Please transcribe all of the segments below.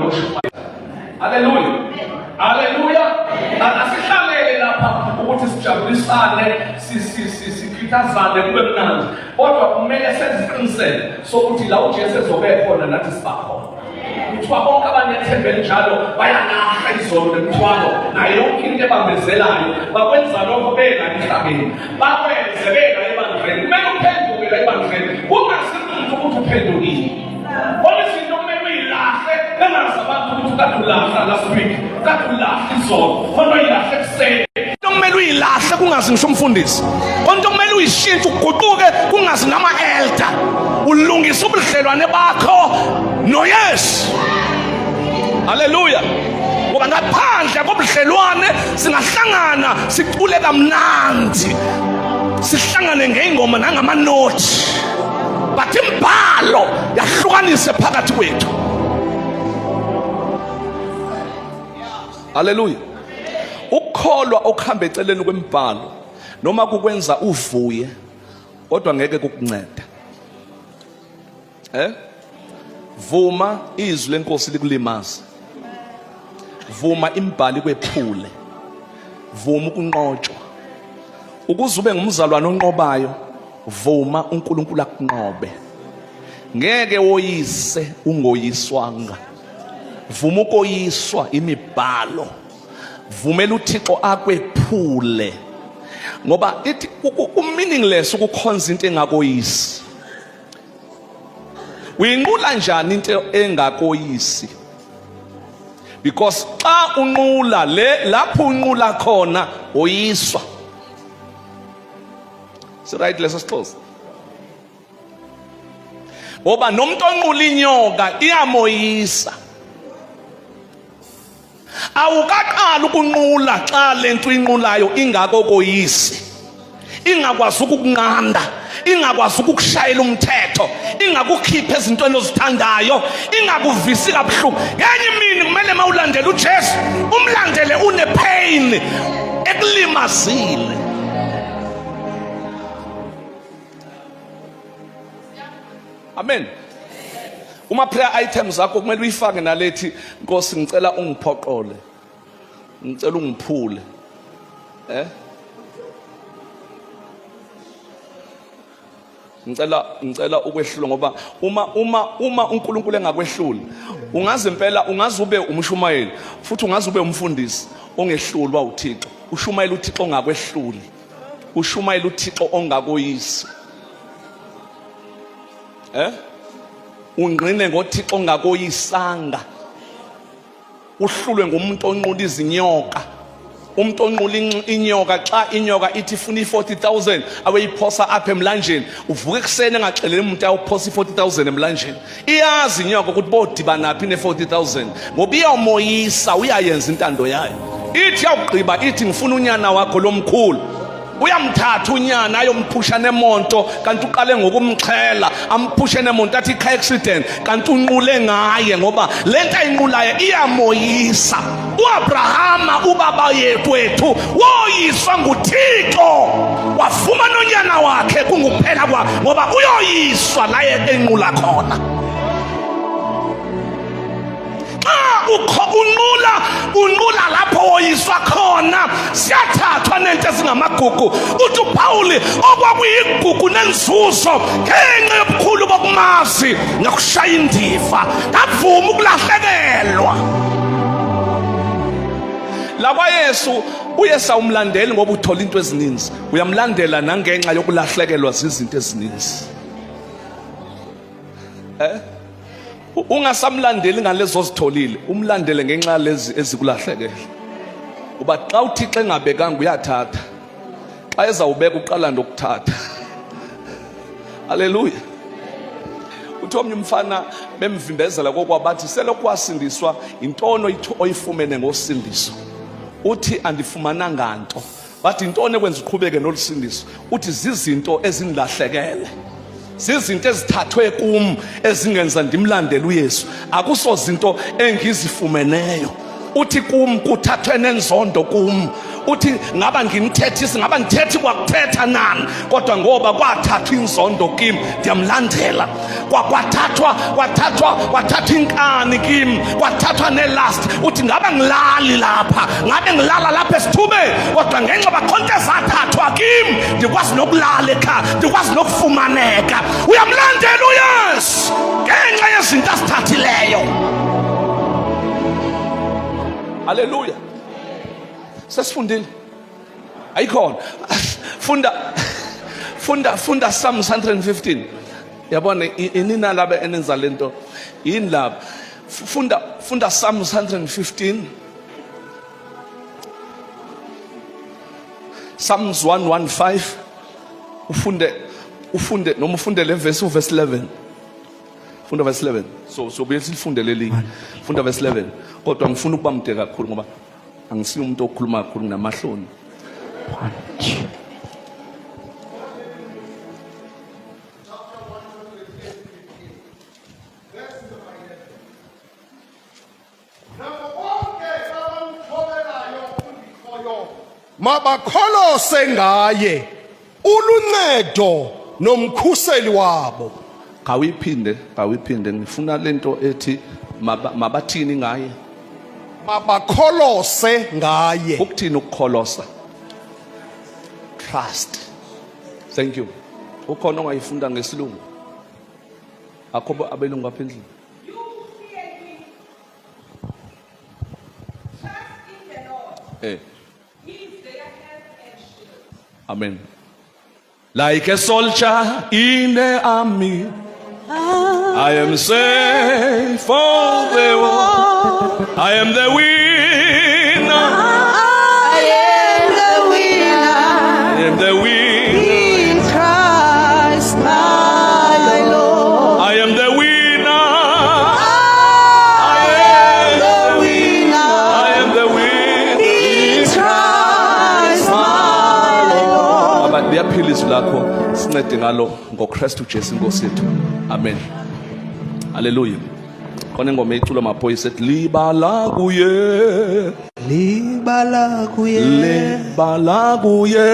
nokushumayela. Haleluya, haleluya. Asihlalele lapha ukuthi sijabulisane, sikhithazane, kube mnandi, kodwa kumele senze isiqiniseko sokuthi la uJesu ezobe khona nathi siba khona. Kuthiwa bonke abanethemba elinjalo bayalahla izolo nemithwalo nayo yonke into ebambezelayo. Bakwenza lokho bela emhlabeni, bakwenze bela ebandleni. Kumele uphenduke la ebandleni, kungazi muntu ukuthi uphendukile. Khona izinto kumele uyilahle, bengazi abantu ukuthi kade ulahla last week, kade ulahla izolo, khona uyilahle ekuseni. Into kumele uyilahle kungazi ngisho umfundisi, konto kumele uyishintshe uguquke kungazi nama-elder, ulungise ubudlelwane bakho noYesu. Haleluya! Ngoba ngaphandle kobudlelwane singahlangana sicule kamnandi, sihlangane ngey'ngoma nangamanothi, but imbhalo yahlukanise phakathi kwethu. Haleluya! Ukukholwa okuhamba eceleni kwemibhalo noma kukwenza uvuye, kodwa ngeke kukunceda. Eh? Vuma izwi lenkosi likulimaze. Vuma imbhali kwephule. Vuma ukunqotshwa. Ukuze ube ngumzalwane onqobayo, vuma uNkulunkulu akunqobe. Ngeke woyise ungoyiswanga. Vuma ukoyiswa imibhalo. Vumela uThixo akwephule. Ngoba ithi ku meaningless ukukhonza into engakoyisi. Uyinqula njani into engakoyisi? Because xa unqula le lapho unqula khona oyiswa. Si right leso siXhosa? Ngoba nomuntu onqula inyoka iyamoyisa. Awukaqali ukunqula xa lento inqulayo ingakokoyisi, ingakwazi ukukunqanda, ingakwazi ukukushayela umthetho, ingakukhipha ezintweni ozithandayo, ingakuvisi kabuhlungu. Ngenye imini kumele uma ulandela uJesu umlandele une-pain ekulimazile. Amen. Uma prayer items zakho kumele uyifake nalethi, Nkosi ngicela ungiphoqole, ngicela ungiphule. Eh? Ngicela ukwehlula, ngoba uma uNkulunkulu engakwehluli, ungaze impela ungaze ube umshumayeli futhi ungaze ube umfundisi ongehlulwa uThixo. Ushumayela uThixo ongakwehluli, ushumayela uThixo ongakoyisi. Eh? Ungqine ngoThixo ongakoyisanga. Uhlulwe ngumuntu onqula izinyoka. Umuntu onqula inyoka, xa inyoka ithi ifuna i-40,000 aweyiphosa apha emlanjeni, uvuka ekuseni engaxeleli umuntu ayophosa i-40,000 emlanjeni. Iyazi inyoka ukuthi bodibana phi ne-40,000, ngoba iyamoyisa, uyayenza intando yayo. Ithi yawugqiba ithi ngifuna unyana wakho lomkhulu, uyamthatha unyana ayomphusha nemonto, kanti uqale ngokumxhela, amphushe nemonto, athi car accident, kanti unqule ngaye, ngoba lento ayinqulayo iyamoyisa. uAbrahama ubaba yethu wethu woyiswa nguThixo, wafumana unyana wakhe kungukuphela kwa, ngoba uyoyiswa la enqula khona. Xa ukho unqula, unqula lapho woyiswa khona, siyathathwa nento ezingamagugu. Uthi uPawuli okwakuyigugu nenzuzo ngenxa yobukhulu bokumazi ngakushaya indiva, ngavuma ukulahlekelwa. LakwaYesu uYesu awumlandeli ngoba uthola into ezininzi, uyamlandela nangenxa yokulahlekelwa zizinto ezininzi. Eh? Ungasamlandeli ngalezo ozitholile, umlandele ngenxa lezi ezikulahlekele. Uba xa uThixo engabekanga uyathatha, xa ezawubeka uqala nokuthatha. Haleluya. Uthi omnye umfana bemvimbezela kokwabathi selokhu wasindiswa yintoni oyifumene ngosindiso? Uthi andifumananga nto. Bathi intoni ekwenza uqhubeke nolusindiso? Uthi zizinto ezingilahlekele, zizinto ezithathwe kum ezingenza ndimlandele uYesu, akusozinto engizifumeneyo. Uthi kum kuthathwe nenzondo kum. Uthi ngaba nginithethisi, ngaba ngithethi kwakuthetha nani, kodwa ngoba kwathathwa inzondo kimi ndiyamlandela. Kwathathwa kwathathwa kwathathwa inkani kimi, kwathathwa nelast. Uthi ngaba ngilali lapha, ngabe ngilala lapha esithubeni, kodwa ngenxa bakhonto ezathathwa kimi ndikwazi nokulala ekhaya, ndikwazi nokufumaneka. Uyamlandela uYesu ngenxa yezinto asithathileyo. Haleluya. Sesifundile. Ayikhona. Funda funda funda Psalms 115. Yabona inina laba enenza lento. Yini laba? Funda funda Psalms 115. Psalms 115 ufunde ufunde noma ufunde le verse uverse 11. Funda verse 11. So sobuye silifunde leli. Funda verse 11. Kodwa ngifuna ukuba mde kakhulu ngoba angisiyo umuntu okhuluma kakhulu nginamahloni. Mabakholose ngaye, uluncedo nomkhuseli wabo. Khawuyiphinde, khawuyiphinde ngifuna lento ethi mabathini ngaye. Mabakholose ngaye. Ukuthini ukukholosa? Trust. Thank you. Ukhona ongayifunda ngesilungu? Akho abelungu apha endlini. Eh. Amen. Like a soldier in the army, I am safe for the war. I am the winner. I am the winner. I am the winner. In Christ my Lord. I am the winner. I am the winner. I am the winner. In Christ my Lord. Baba liyaphila izwi lakho sincede ngalo ngoKristu Jesu inkosi yethu. Amen. Hallelujah. Khona ingoma eculwa amaphoyisa ethi libala kuye. Libala kuye. Libala kuye.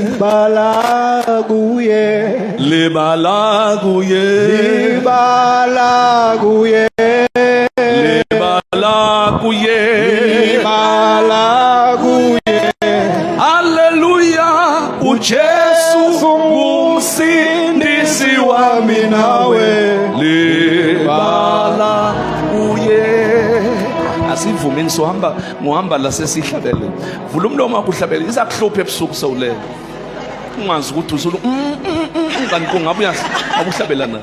Libala kuye. Libala kuye. Libala kuye. Libala kuye. Libala kuye. Haleluya uJesu ngumsindisi wami nawe. Libala kuye. Asivumeni sohamba ngohamba la sesihlabele. Vula umlomo wakho uhlabele izakuhlupha ebusuku sewulele. Ungazi ukuthi usulu kanti kungabe uyazi akuhlabela na.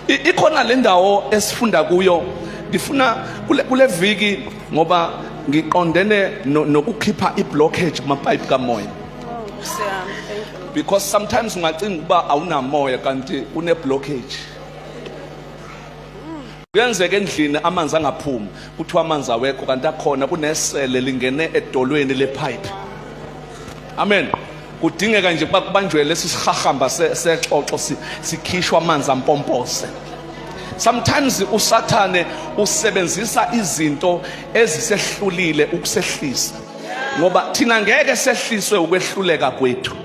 Ikhona le ndawo esifunda kuyo ngifuna kule viki ngoba ngiqondene nokukhipha i-blockage kumapipe kamoya. Because sometimes ungacinga ukuba awunamoya kanti une-blockage. Kuyenzeka endlini amanzi angaphumi, kuthiwa amanzi awekho kanti akhona, kunesele lingene edolweni lepipe. Amen. Kudingeka nje ukuba kubanjwe lesi sihahamba sexoxo sikhishwa amanzi ampompose. Sometimes uSathane usebenzisa izinto ezisehlulile ukusehlisa. Ngoba thina ngeke sehliswe ukwehluleka kwethu.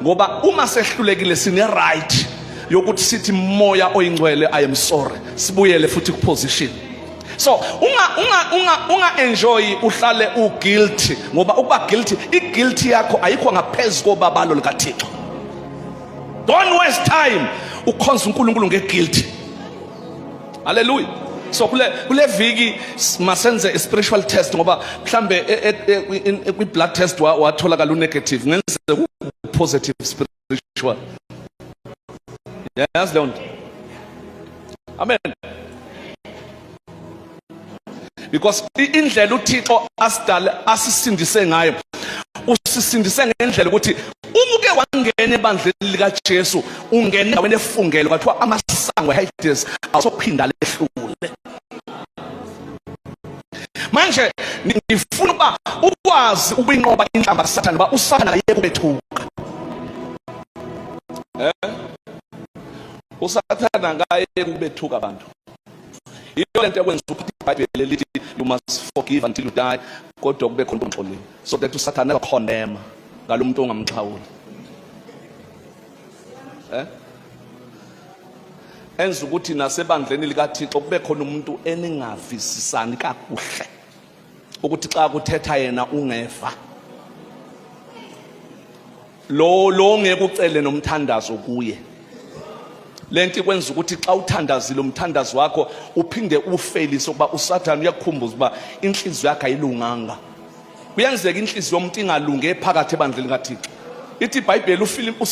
Ngoba uma sehlulekile sine right yokuthi sithi moya oyingcwele I am sorry, sibuyele futhi ku position. So unga unga unga unga enjoy uhlale u guilty, ngoba ukuba guilty, i guilty yakho ayikho ngaphezulu kobabalo likaThixo. Don't waste time ukhonza uNkulunkulu nge guilty. Hallelujah. So kule viki masenze a spiritual test, ngoba mhlambe kwi blood test watholakala u negative, ngenze ku positive spiritual. Yazi leyo nto. Amen. Because indlela uThixo asidale asisindise ngayo, usisindise ngendlela ukuthi uma uke wangena ebandleni likaJesu, ungena endaweni efungelwe kwathiwa amasango eHades awusophinda lehlule. Manje ngifuna ukuba ukwazi ukuyinqoba inhlamba kaSathane, ngoba uSathane akayeke ukubethuka. USathane akayeke ukubethuka abantu. Yiyo lento ekwenza ukuthi iBhayibheli lithi you must forgive until you die, kodwa kube khona umxoleli, so that uSathane azokhondema ngalo muntu ongamxhawuli. Enza ukuthi nasebandleni likaThixo kube khona umuntu eningavisisani kakuhle, ukuthi xa kuthetha yena ungeva lo ngeke ucele nomthandazo kuye. Lento ikwenza ukuthi xa uthandazile umthandazo wakho uphinde ufelise, ukuba uSathane uyakukhumbuza uba inhliziyo yakhe ayilunganga. Kuyenzeka inhliziyo yomuntu ingalungi phakathi ebandleni kaThixo. Ithi iBhayibheli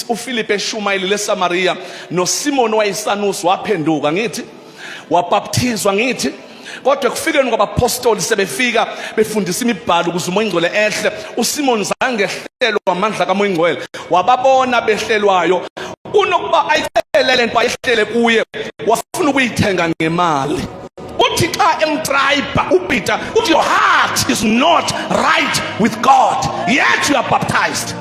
uFilip eshumayelile eSamaria, noSimon wayesanusi waphenduka, ngithi wabhaptizwa, ngithi kodwa ekufikeni kwabapostoli sebefika befundisa imibhalo ukuze uMoya Ingcwele ehle, uSimon zange ehlelwa amandla kaMoya Ingcwele, wababona behlelwayo, kunokuba ayicele lento ayehlele kuye, wafuna ukuyithenga ngemali. Uthi xa emtribe uPeter uthi your heart is not right with God, yet you are baptized.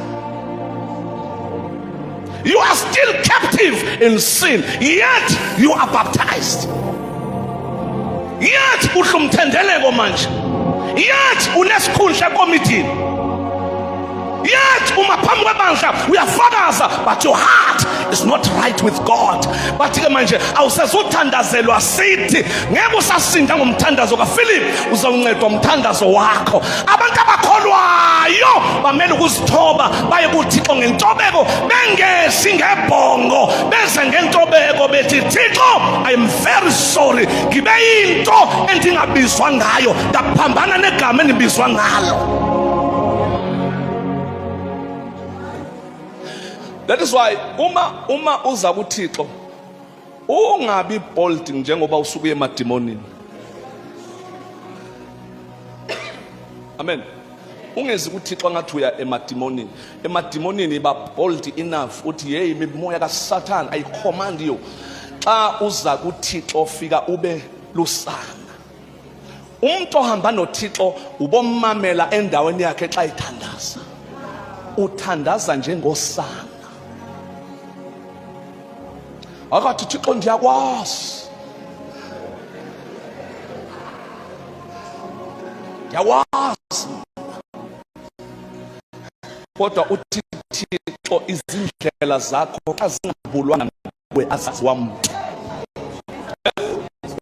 You are still captive in sin, yet you are baptized. Yet udla umthendeleko manje, yet unesikhundla ekomitini, yet uma phambi kwebandla uyafakaza, but your heart is not right with God. Bathi ke manje awusezuthandazelwa, sithi ngeke usasinda ngomthandazo kaPhilip, uzawuncedwa umthandazo wakho. Abantu abakholwayo bamele ukuzithoba baye kuThixo ngentobeko, bengesi ngebhongo, beze ngentobeko bethi Thixo, I am very sorry, ngibe into endingabizwa ngayo, ndaphambana negama endibizwa ngalo. That is why uma uza kuThixo ungabi bold njengoba usuke emadimonini. Amen. Ungezi kuThixo ngathi uya emadimonini. Emadimonini ba bold enough uthi hey, imimoya kaSatan, I command you. Xa uza kuThixo fika ube lusana. Umuntu ohamba noThixo ubomamela endaweni yakhe xa ethandaza, uthandaza njengosana. Akathi Thixo ndiyakwazi, ndiyakwazi, kodwa uthi Thixo izindlela zakho xa zingabulwanga nguwe azaziwa mntu.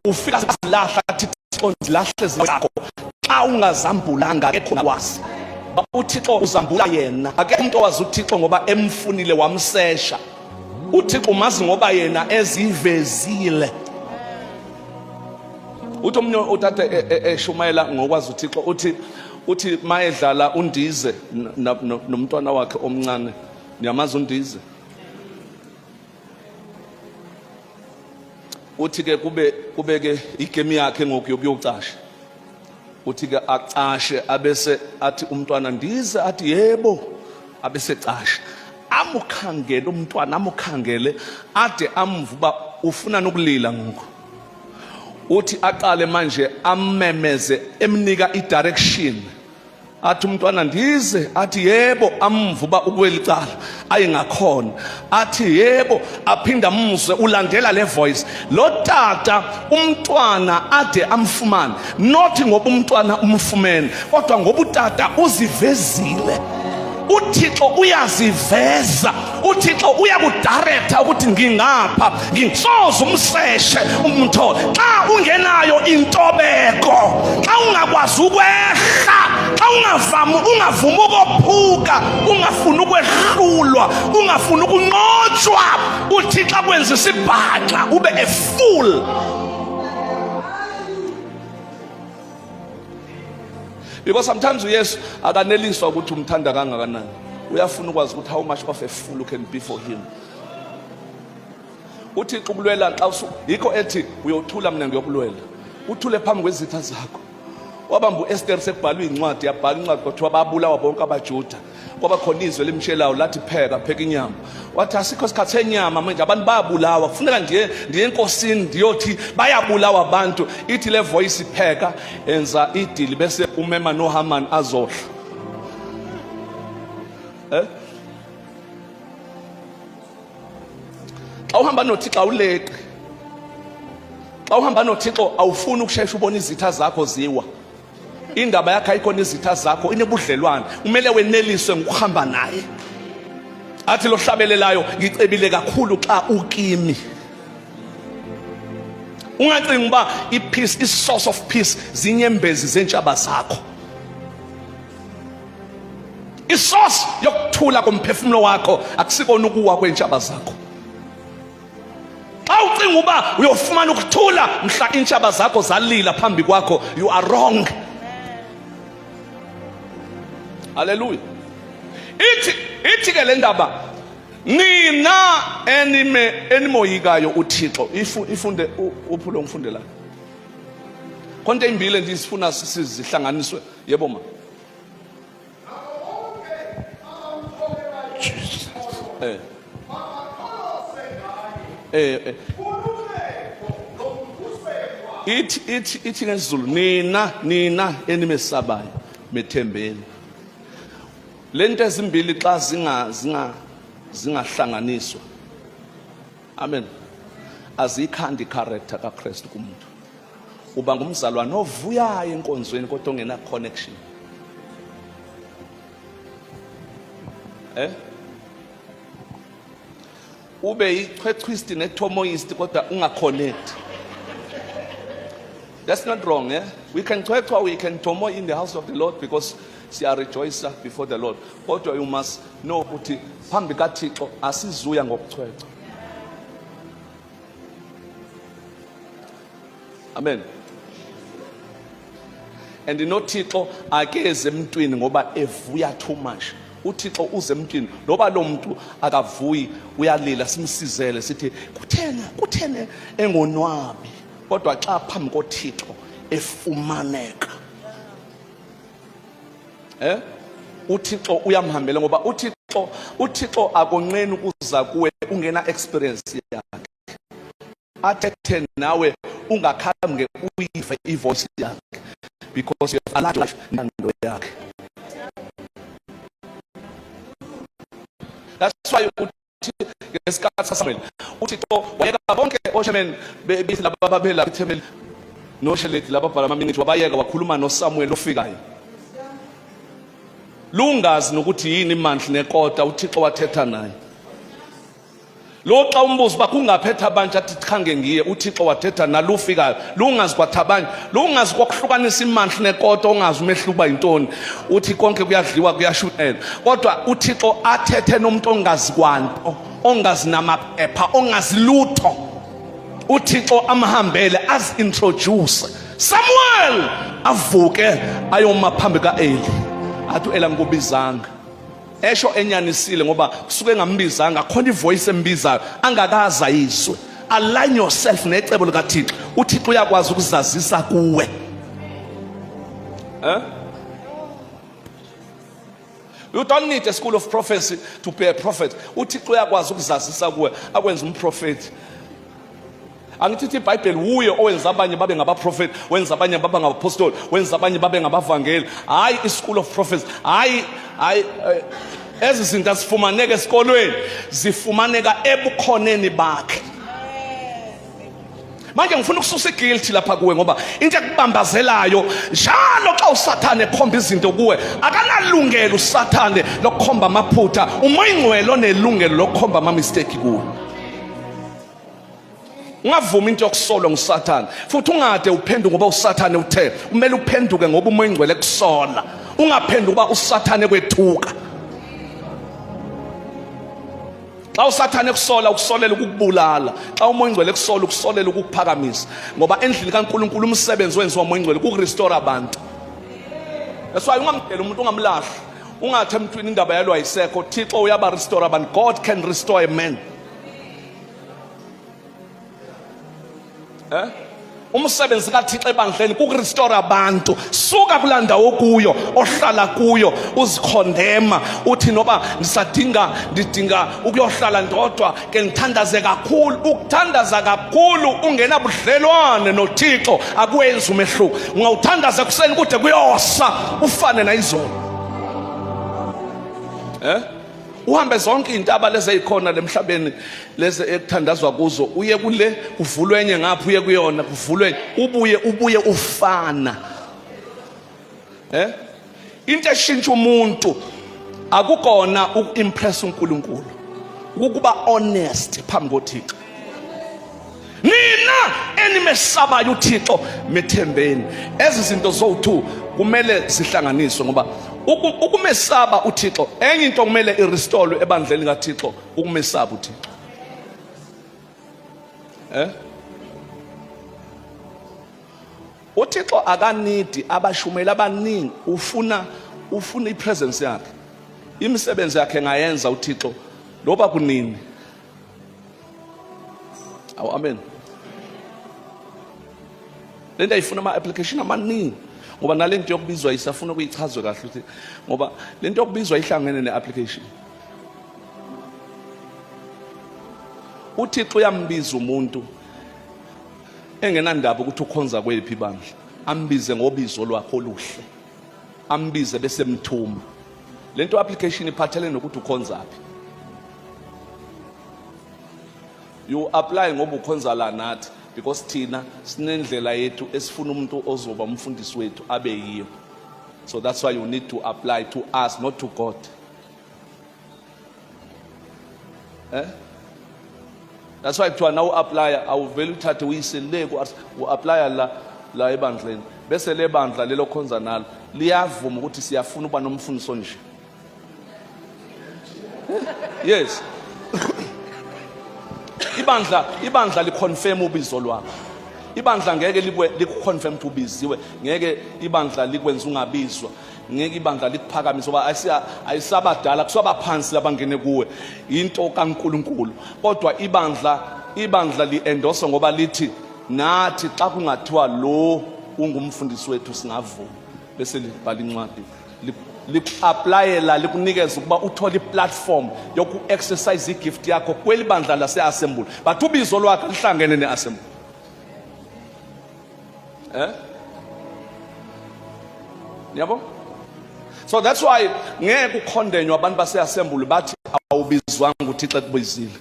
Ufika silahla, athi Thixo ndilahle zakho, xa ungazambulanga akekho wazi. UThixo uzambula yena, akekho umuntu owazi uThixo ngoba emfunile wamsesha. UThixo umazi ngoba yena ezivezile. Uthi omunye utata eshumayela ngokwazi uThixo, uthi mayedlala undize nomntwana wakhe omncane. Niyamazi undize? Uthi ke kube ke igame yakhe ngoku yokuyocasha. Uthi ke acashe, abese athi umntwana ndize, athi yebo, abese casha, amukhangele umntwana, amukhangele ade amva uba ufuna nokulila ngoku. Uthi aqale manje ammemeze, emnika i-direction, athi umntwana ndize, athi yebo, amva uba ukwelicala aye ngakhona, athi yebo, aphinda amuzwe ulandela le voice lo tata umntwana ade amfumane, not ngoba umntwana umfumene, kodwa ngoba utata uzivezile. UThixo uyaziveza, uThixo uyakudirecta ukuthi ngingapha, ngisoze umseshe umthole. Xa ungenayo intobeko, xa ungakwazi ukwehla, xa ungavami, ungavumi ukophuka, ungafuni ukwehlulwa, ungafuni ukunqotshwa, uThixo akwenza isibhanxa ube a fool. Because sometimes uYesu akaneliswa ukuthi umthanda kangakanani, uyafuna ukwazi ukuthi how much of a fool you can be for him. UThixo ukulwela xa yikho ethi uyothula, mina ngiyokulwela, uthule phambi kwezitha zakho. Wabamba uEsther, sekubhalwa incwadi, yabhala incwadi, kwathiwa babulawa bonke abaJuda. Kwaba khona izwi elimtshelayo lathi pheka, pheka inyama. Wathi asikho isikhathi senyama manje, abantu bayabulawa, kufuneka ndiye ndiye enkosini ndiyothi bayabulawa abantu. Ithi le voice pheka, enza idili bese umema noHaman azodla. Xa uhamba noThixo awuleqi. Xa uhamba noThixo awufuni ukushesha ubona izitha zakho ziwa. Indaba yakhe ayikhona izitha zakho inebudlelwane. Kumele weneliswe ngokuhamba naye. Athi lohlabelelayo ngicebile kakhulu xa ukimi. Ungacingi uba ipeace, i-source of peace zinyembezi zentshaba zakho. Isource yokuthula komphefumulo wakho akusikona ukuwa kwentshaba zakho. Xa ucinga uba uyofumana ukuthula mhla iintshaba zakho zalila phambi kwakho, you are wrong. Haleluya. Ithi ithi ke le ndaba nina enime enimoyikayo uThixo ifunde uphulo ngifundela. Konke imbile ndizifuna sizihlanganiswe yebo ma. Eh. Eh, eh. Ithi ithi ithi ngesiZulu nina nina enimesabayo methembeni. Lento ezimbili xa zinga zinga zingahlanganiswa. Amen. Azikhandi character kaKristu kumuntu. Uba ngumzalwane ovuyayo enkonzweni kodwa ongena connection. Eh? Ube yichwechwisti nethomoyist kodwa ungaconnect. That's not wrong, eh? We can chwechwa, we can tomo in the house of the Lord because siya rejoice before the Lord. Kodwa you must know ukuthi phambi kaThixo asizuya ngokuchwechwa. Amen. And noThixo akeze emntwini ngoba evuya too much. uThixo uze emntwini noba lo muntu akavuyi uyalila simsizele sithi kuthena kuthene engonwabi kodwa xa phambi koThixo efumaneka eh uThixo uyamhambela ngoba uThixo uThixo akonqeni ukuza kuwe ungena experience yakhe athethe nawe ungakhange uyive ivoice yakhe because you have aligned life nando yakhe. That's why uthi ngesikhathi saSamuel uThixo wayeka bonke oshemen bebithi laba babela ithemeli nosheledi laba bhala amaminithi wabayeka wakhuluma noSamuel ofikayo lungazi nokuthi yini imandla nekota uThixo wathetha naye. Lo xa umbuzo uba kungaphetha abantu athi khange ngiye uThixo wathetha nalufikayo lungazi kwathabanye lungazi kwakuhlukanisa imantla nekoto ongazi umehluko uba yintoni uthi konke kuyadliwa kuyashunela kodwa uThixo athethe nomuntu ongazi kwanto ongazi namaphepha ongazi lutho uThixo amhambele azi-introduce Samuel avuke ayoma phambi ka-Eli athi u-Eli angikubizanga esho enyanisile ngoba kusuke engambizanga khona ivoice embizayo angakaze ayizwe. Align yourself necebo likaThixo, uThixo uyakwazi ukuzazisa kuwe. Eh? You don't need a school of prophecy to be a prophet. UThixo uyakwazi ukuzazisa kuwe akwenze umprofeti. Angithi ithi iBhayibheli wuye owenza abanye babe ngabaprofeti, wenza abanye babe ngabapostoli, wenza abanye babe ngabavangeli. Hayi i-school of prophets, hayi hayi eh, ezi zinto azifumaneka esikolweni, zifumaneka ebukhoneni bakhe. Manje ngifuna ukususa iguilty lapha kuwe ngoba into ekubambazelayo njalo xa uSathane ekhomba izinto kuwe akanalungelo uSathane lokukhomba amaphutha, uMoya Ingcwele onelungelo lokukhomba ama mistake kuwe. Ungavumi into yokusolwa nguSathane futhi ungade uphenduke ngoba uSathane uthe kumele uphenduke ngoba uMoya Ingcwele kusola. Ungaphenduki uba uSathane kwethuka. Xa uSathane ekusola ukusolela ukukubulala, xa uMoya Ingcwele ekusola ukusolela ukukuphakamisa, ngoba endlini kaNkulunkulu umsebenzi wenziwa uMoya Ingcwele kukurestore abantu. That's why ungamdeli umuntu, ungamlahli, ungathi emntwini indaba yalo ayisekho. Thixo uyaba restore abantu. God can restore a man. Eh? Umsebenzi kaThixo ebandleni kukurestore abantu. Suka kulaa ndawo kuyo ohlala kuyo uzikhondema uthi noba ndisadinga ndidinga ukuyohlala ndodwa ke ndithandaze kakhulu. Ukuthandaza kakhulu ungenabudlelwane noThixo akwenzi umehluko. Ungawuthandaza ekuseni kude kuyosa ufane nayizolo. Eh? Uhambe zonke iy'ntaba lezi ey'khona lemhlabeni lezi ekuthandazwa kuzo, uye kule kuvulwe enye ngapha, uye kuyona kuvulwe, ubuye ubuye ufana. Eh? Into eshintsha umuntu akukona ukuimpress uNkulunkulu, ukuba honest phambi koThixo. Nina enimesabayo uThixo methembeni. Ezi zinto zowu2 kumele zihlanganiswe, ngoba ukumesaba uThixo enye into kumele irestore ebandleni kaThixo, ukumesaba uThixo. Eh? UThixo akanidi abashumeli abaningi, ufuna ufuna ipresence yakhe. Imisebenzi yakhe ngayenza uThixo loba kunini. Awu amen. Lento ayifuna ama application amaningi ngoba nalento yokubizwa isafuna ukuyichazwe kahle ukuthi ngoba lento yokubizwa ihlangene ne-application. UThixo uyambiza umuntu engenandaba ukuthi ukhonza kweliphi ibandla, ambize ngobizo lwakhe oluhle, ambize bese mthuma. Lento application iphathelene nokuthi ukhonzaphi. You apply ngoba ukhonza la nathi, because thina sinendlela yethu esifuna umuntu ozoba umfundisi wethu abe yiyo. So that's why you need to apply to us, not to God. Eh? That's why kuthiwa nawu apply awuvele uthathe uyise le ku u-applya la la ebandleni, bese le bandla lelo khonza nalo liyavuma ukuthi siyafuna ukuba nomfundisi onje. Yes. Ibandla ibandla liconfirm ubizo lwakho. Ibandla ngeke likwe likuconfirm ukuthi ubiziwe, ngeke ibandla likwenza ungabizwa, ngeke ibandla likuphakamise ngoba ayisabadala kusabaphansi labangene kuwe, into kaNkuluNkulu. Kodwa ibandla ibandla li-endorse ngoba lithi nathi xa kungathiwa lo ungumfundisi wethu singavuma, bese libhala incwadi liku-aplayela likunikeza ukuba uthole iplatform yoku-exercise igift yakho kweli bandla lase-assembly, but ubizo lwakhe lihlangene ne-assembly. Eh? Yabo? So that's why ngeke ukhondenywa abantu base-assembly bathi awubizwanga uThixo ekubizile.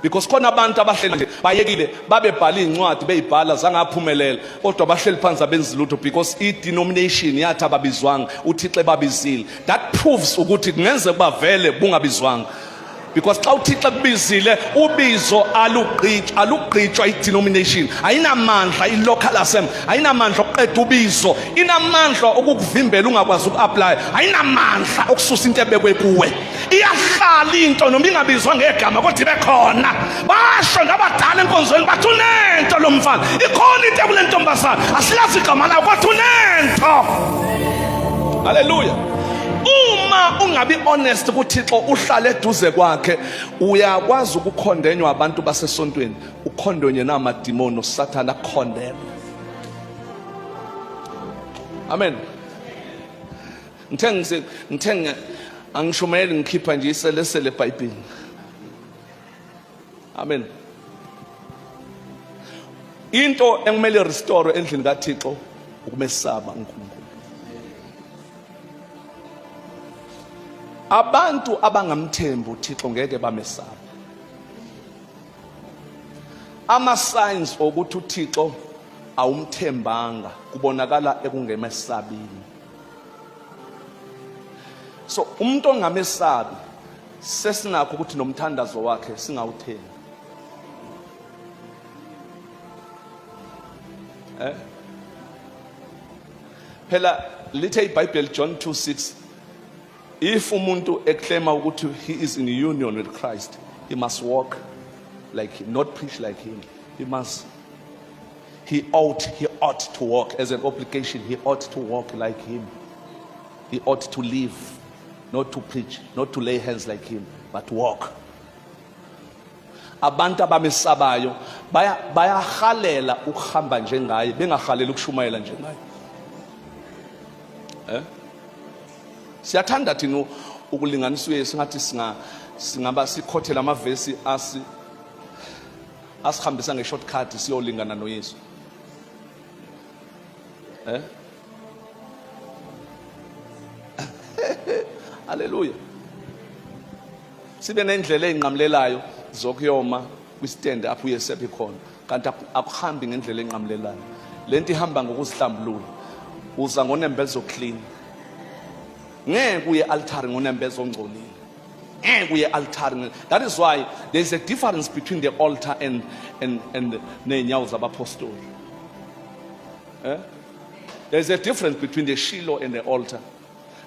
Because khona abantu abahleli nje bayekile, babebhala iy'ncwadi beyibhala zangaphumelela, kodwa bahleli phansi abenzi lutho because i-denomination yathi ababizwanga, uThixo ebabizile. That proves ukuthi kungenzeka ukuba vele bungabizwanga, because xa uThixo ekubizile ubizo alugqitshwa, alugqitshwa i-denomination ayinamandla, i-local assembly ayinamandla okuqeda ubizo, inamandla okukuvimbela ungakwazi uku-aplya, ayinamandla okususa into ebekwe kuwe. Iyahlala into noma ingabizwa ngegama, kodwa ibe khona. Basho nabadala enkonzweni bathi unento lo mfana, ikhona into ekule ntombazana, asilazi igama layo kodwa unento. Haleluya. Uma ungabi honest kuThixo, uhlale eduze kwakhe, uyakwazi ukukhondenywa abantu basesontweni, ukhondonye namadimoni, uSathane akukhondela. Amen. Ngithe ngithe angishumayeli, ngikhipha nje iselesele eBhayibhelini. Amen. Into ekumele restore endlini kaThixo ukumesaba uNkulunkulu. Abantu abangamthembi uThixo ngeke bamesabe. Ama signs okuthi uThixo awumthembanga kubonakala ekungemesabini. So umuntu ongamesabi sesinakho ukuthi nomthandazo wakhe singawuthembi. Eh? Phela lithe iBhayibheli John 2:6, if umuntu eclaima ukuthi he is in union with Christ, he must walk like him, not preach like him. He must he ought he ought to walk as an obligation. He ought to walk like him. He ought to live, not to preach, not to lay hands like him, but walk. Abantu abamesabayo bayahalela ukuhamba njengaye, bengahaleli ukushumayela njengaye. Eh? Siyathanda thina ukulinganisa uYesu ngathi singa singaba sikhothela amavesi asi asihambisa nge-shortcut siyolingana noYesu. Eh? Haleluya. Sibe nendlela eyinqamulelayo zokuyoma kwi-stand apho uYesu khona, kanti akuhambi ngendlela enqamulelayo. Lento ihamba ngokuzihlambulula. Uza ngonembeza oclean. Ngeke uye altare ngonembeza ongcolile. Ngeke uye altare. That is why there is a difference between the altar and ney'nyawo zabapostoli. Eh? There is a difference between the Shiloh and the altar.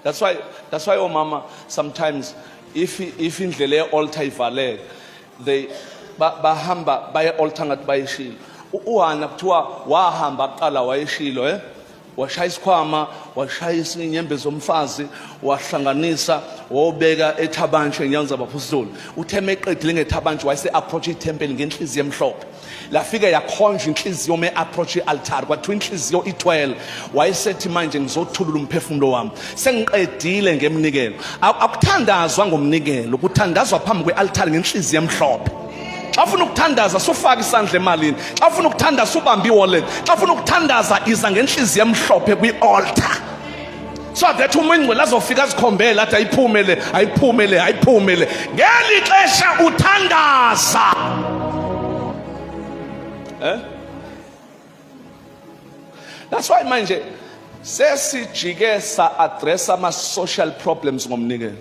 That's why omama sometimes if indlela ye-altar ivalele, they bahamba baye altar ngathi bayeshilo. UHana kuthiwa wahamba kuqala wayeshilo, eh, washaya isikhwama, washaya inyembe zomfazi, wahlanganisa, wobeka ethabantshe enyaweni zabapostoli. Uthe meqedile ngethabantshe, wayese approach ithempeli ngenhliziyo emhlophe. Lafike yakhonjwa inhliziyo me approach i-altar, kwathiwa inhliziyo ithwele. Wayesethi, "Manje ngizothulula umphefumulo wami, sengiqedile ngemnikelo." Akuthandazwa ngomnikelo, kuthandazwa phambi kwe-altar ngenhliziyo emhlophe. Xa ufuna ukuthandaza, sufaka isandla emalini. Xa ufuna ukuthandaza, subamba i-wallet. Xa ufuna ukuthandaza, iza ngenhliziyo emhlophe kwi-altar, so that uma ingcwele azofika azikhombele, athi, "Ayiphume le, ayiphume le, ayiphume le," ngeli xesha uthandaza, eh. That's why manje sesijike sa-address ama-social problems ngomnikelo.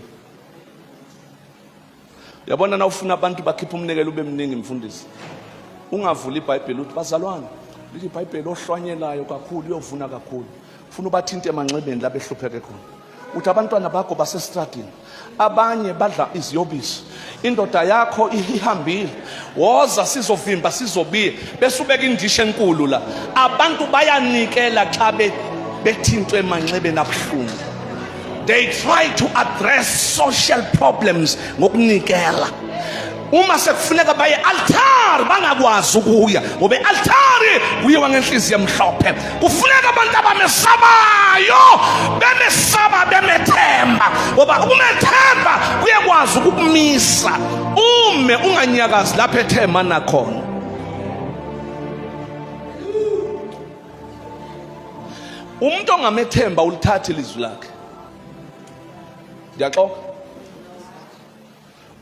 Uyabona, na ufuna abantu bakhipha umnikelo ube mningi, mfundisi, ungavula iBhayibheli uthi, "Bazalwane, lithi iBhayibheli ohlwanyelayo kakhulu uyovuna kakhulu." Ufuna ubathinte emanxebeni la behlupheke khona. Uthi abantwana bakho basestradini, abanye badla iziyobisi, indoda yakho ihambile, woza sizovimba, sizobiya, bese ubeka indishi enkulu la. Abantu bayanikela xa bethintwe emanxebeni abuhlungu. They try to address social problems ngokunikela. Uma sekufuneka baye altar, bangakwazi ukuya, ngoba i-altari kuyiwa ngenhliziyo emhlophe. Kufuneka abantu abamesabayo, bemesaba, bemethemba, ngoba ukumethemba kuyekwazi ukukumisa ume, unganyakazi lapho ethema nakhona. Umuntu ongamethemba ulithathe ilizwi lakhe. Ndiyaxoka?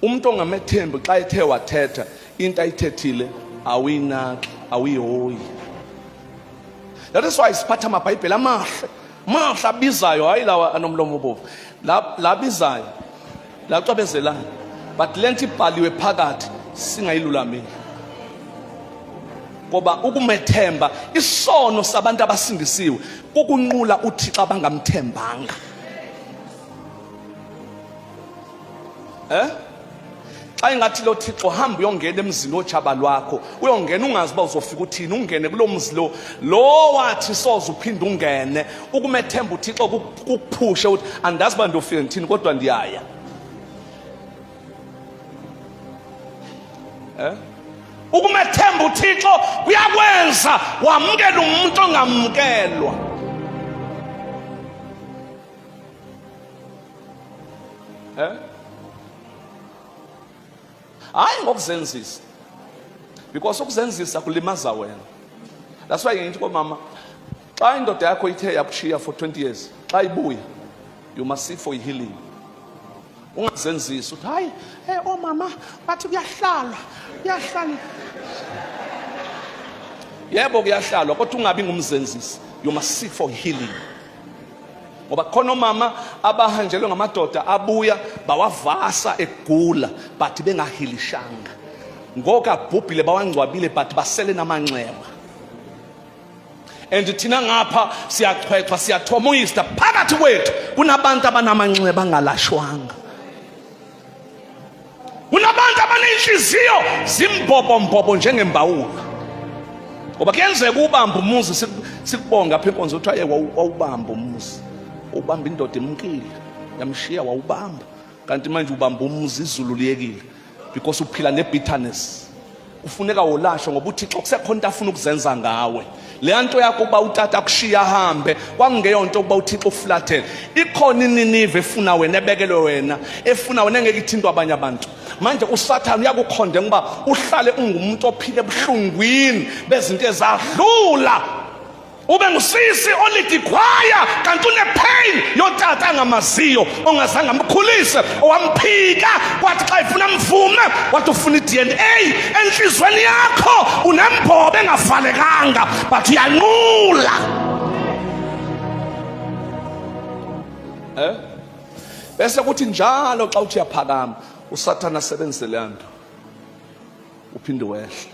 Umuntu ongamethembi, xa ethe wathetha into ayithethile, awuyinaki, awuyihoyi. That is why siphatha amabhayibheli amahle mahle abizayo, hayi lawa anomlomo obovu, la labizayo, lacwabezelayo, but lento ibhaliwe phakathi singayilulameli, ngoba ukumethemba, isono sabantu abasindisiwe kukunqula uThixo abangamthembanga. Eh, xa ingathi lo Thixo, hamba uyongena emzini wotshaba lwakho, uyongena ungazi uba uzofika uthini, ungene kulo mzi lo lo wathi soze uphinde ungene. Ukumethemba uThixo kukuphushe ukuthi andazi uba ndiyofika ndithini, kodwa ndiyaya. Eh, ukumethemba uThixo kuyakwenza wamukela umuntu ongamukelwa. Eh, hayi ngokuzenzisa, because ukuzenzisa kulimaza wena. That's why ngithi komama, xa indoda yakho ithe yakushiya for 20 years, xa ibuya, you must seek for healing. Ungazenzisi uthi, "Hayi, hey, omama bathi kuyahlalwa, kuyahlalwa." Yebo, kuyahlalwa, kodwa ungabi ngumzenzisi. You must seek for healing, ngoba khona omama abahanjelwe ngamadoda, abuya bawavasa egula, but bengahilishanga. Ngoku abhubhile, bawangcwabile, but basele namanxeba. And thina ngapha siyachwechwa, siyathomuyista, phakathi kwethu kunabantu abanamanxeba angalashwanga, kunabantu abanenhliziyo zimbobo-mbobo njengembawula. Ngoba kuyenzeka ubamba umuzi, sikubonga apha inkonzo, kuthiwa ye wawubamba umuzi, ubamba indoda imkile, yamshiya, wawubamba, kanti manje ubamba umuzi izulu liyekile, because uphila ne-bitterness. Kufuneka wolashwe, ngoba uThixo kusekhona into afuna ukuzenza ngawe. Leya nto yakho ukuba utata akushiya ahambe kwakungeyonto ukuba uThixo ufulathele. Ikhona iNinive efuna wena, ebekelwe wena, efuna wena, engeke ithintwe abanye abantu. Manje uSathane uyakukhonde ngoba uhlale ungumuntu ophila ebuhlungwini bezinto ezadlula, ube ngusisi olidi khwaya, kanti une-pain yotata. angamaziyo, ongazange amkhulise, owamphika kwathi xa efuna mvume wathi ufuna i-DNA. Enhlizweni yakho unembobo engavalekanga, but uyanqula. Bese kuthi njalo xa uthi uyaphakama, uSathana asebenzise leya nto, uphinde wehle.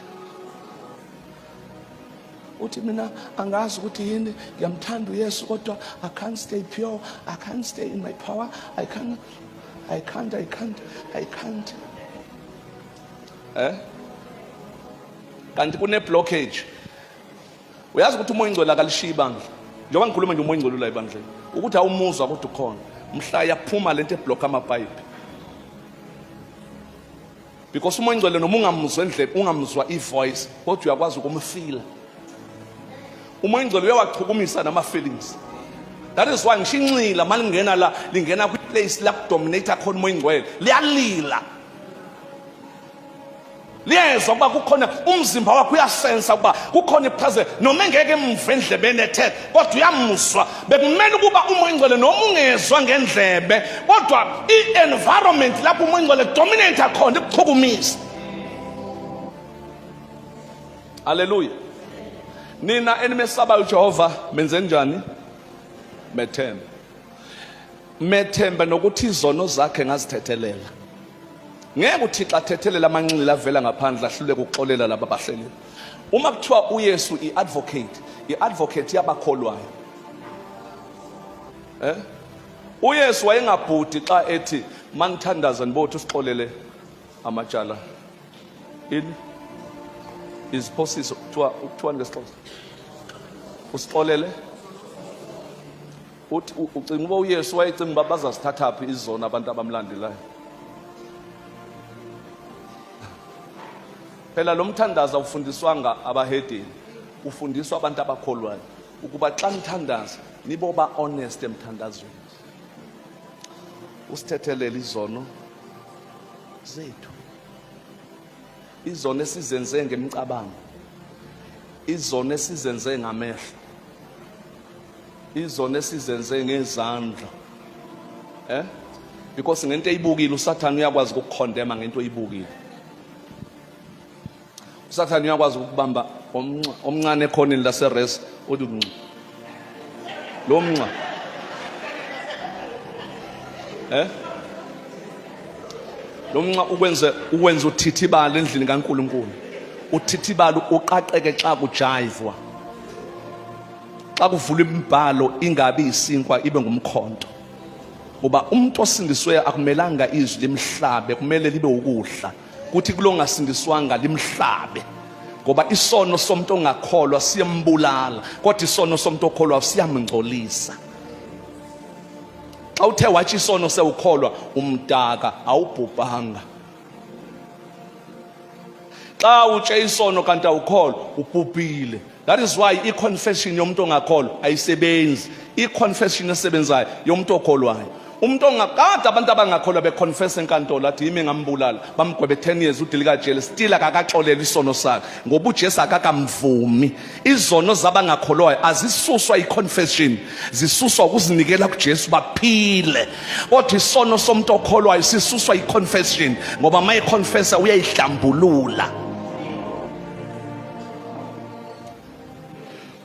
Uthi mina angazi ukuthi yini, ngiyamthanda uYesu kodwa I can't stay pure, I can't stay in my power, I can't, I can't, I can't, I can't. Kanti kune blockage. Uyazi ukuthi uMoya oNgcwele akalishiyi ibandla. Njengoba ngikhuluma nje, uMoya oNgcwele ula ebandleni, ukuthi awumuzwa kodwa ukhona. Mhla yaphuma lento eblock amapayipi, because uMoya oNgcwele noma ungamuzwa endlebe, ungamzwa ivoice, kodwa uyakwazi ukumfila. UMoya oNgcwele uyawachukumisa nama-feelings. That is why ngisho inxila malingena la, lingena kwi-place la kudominate khona uMoya oNgcwele, liyalila, liyezwa ukuba kukhona. Umzimba wakho uyasensa ukuba kukhona ipresence, noma engeke emve endlebeni ethe, kodwa uyamuzwa. Bekumele ukuba uMoya oNgcwele, noma ungezwa ngendlebe, kodwa i-environment lapho uMoya oNgcwele dominate khona ikuchukumisa. Haleluya! Nina enimesabayo uJehova, menze njani? Methembe, methembe nokuthi izono zakhe ngazithethelela. Ngeke uThixo athethelele amanxila avela ngaphandle, ahluleke ukuxolela laba abahlelile. Uma kuthiwa uYesu i-advocate, i-advocate yabakholwayo. UYesu wayengabhudi xa ethi manithandaza nibothi usixolele amacala, ini, iziphosiso. Kuthiwa, kuthiwa ngesiXhosa usixolele. Uthi ucinga uba uYesu wayecinga uba bazazithatha phi izono abantu abamlandelayo? Phela lo mthandazo awufundiswanga abahedeni, ufundiswa abantu abakholwayo, ukuba xa nithandaza niboba honest emthandazweni, usithethelele izono zethu, izono esizenze ngemicabango, izono esizenze ngamehlo, izono esizenze ngezandla, because ngento eyibukile uSathane uyakwazi ukukukhondema. Ngento oyibukile uSathane uyakwazi ukubamba omncane ekhoneni laseres, uthi ncu lo mnca. Lo mnca ukwenze uthithibala endlini kaNkuluNkulu, uthithibala, uqaqeke xa kujayivwa, xa kuvulwa imibhalo ingabi isinkwa, ibe ngumkhonto, ngoba umuntu osindiswe akumelanga izwi limhlabe, kumele libe ukudla. Kuthi kulo ngasindiswanga limhlabe, ngoba isono somuntu ongakholwa siyambulala, kodwa isono somuntu okholwa siyamngcolisa. Xa uthe watsho isono sewukholwa, umdaka, awubhubhanga. Xa utshe isono kanti awukholwa, ubhubhile. That is why i-confession yomuntu ongakholwa ayisebenzi. I-confession esebenzayo yomuntu okholwayo. Umuntu ongakade, abantu abangakholwa beconfess enkantolo, athi yimi ngambulala, bamgwebe 10 years udilikajele, still akakaxolelwa isono sakhe, ngoba uJesu akakamvumi. Izono zabangakholwayo azisuswa i-confession, zisuswa ukuzinikela kuJesu baphile. Kodwa isono somuntu okholwayo sisuswa i-confession, ngoba uma econfessa uyayihlambulula.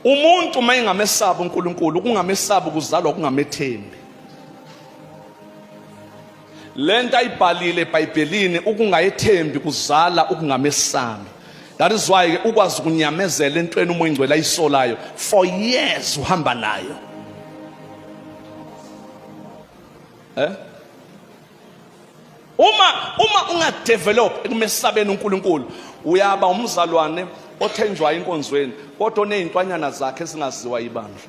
Umuntu uma engamesabi uNkulunkulu, ukungamesabi kuzalwa ukungamethembi. Lento ayibhalile eBhayibhelini, ukungayethembi kuzala ukungamesabi. That is why ke ukwazi ukunyamezela entweni uMoya oNgcwele ayisolayo for years, uhamba nayo. Uma ungadevelop ekumesabeni uNkulunkulu, uyaba umzalwane othenjwayo enkonzweni, kodwa oney'ntwanyana zakhe ezingaziwa ibandla.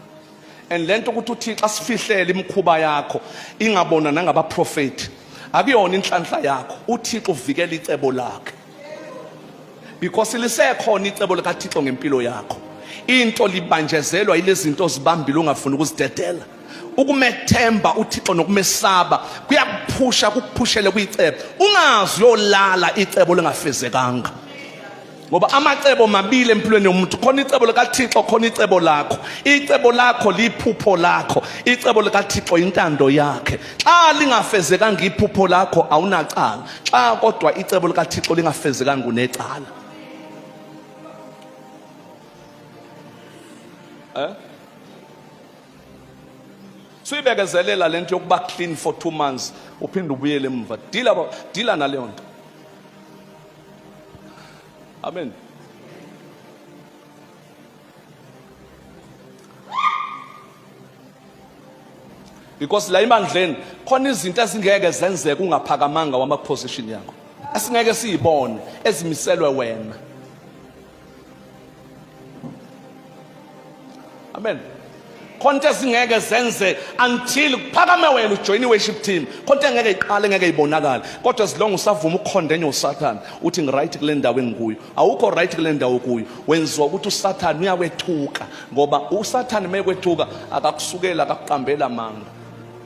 And lento ukuthi uThixo asifihlele imikhuba yakho ingabona nangabaprofeti, akuyona inhlanhla yakho. UThixo uvikela icebo lakhe, because lisekhona icebo likaThixo ngempilo yakho. Into libanjezelwa yilezi zinto ozibambile ungafuni ukuzidedela. Ukumethemba uThixo nokumesaba kuyakuphusha, kukuphushele kwicebo. Ungazi uyolala icebo lingafezekanga. Ngoba amacebo mabili empilweni yomuntu, khona icebo likaThixo, khona icebo lakho. Icebo lakho liphupho lakho, icebo likaThixo intando yakhe. Xa lingafezekanga iphupho lakho awunacala, xa kodwa icebo likaThixo lingafezekanga unecala. Eh? Suyibekezelela lento yokuba clean for 2 months uphinde ubuyele emva. Dila dila naleyo nto. Amen. Because la ibandleni khona izinto ezingeke zenzeke ungaphakamanga wama position yakho. Esingeke siyibone ezimiselwe wena. Amen. Khona into ezingeke zenze until kuphakame wena ujoin i-worship team. Khona into engeke iqale, ngeke ibonakale. Kodwa as long usavuma ukukhondenye uSathane, uthi ngiright kule ndawo engikuyo. Awukho right kule ndawo kuyo. Wenziwa ukuthi uSathane uyakwethuka, ngoba uSathane mekwethuka akakusukela, akakuqambela amanga.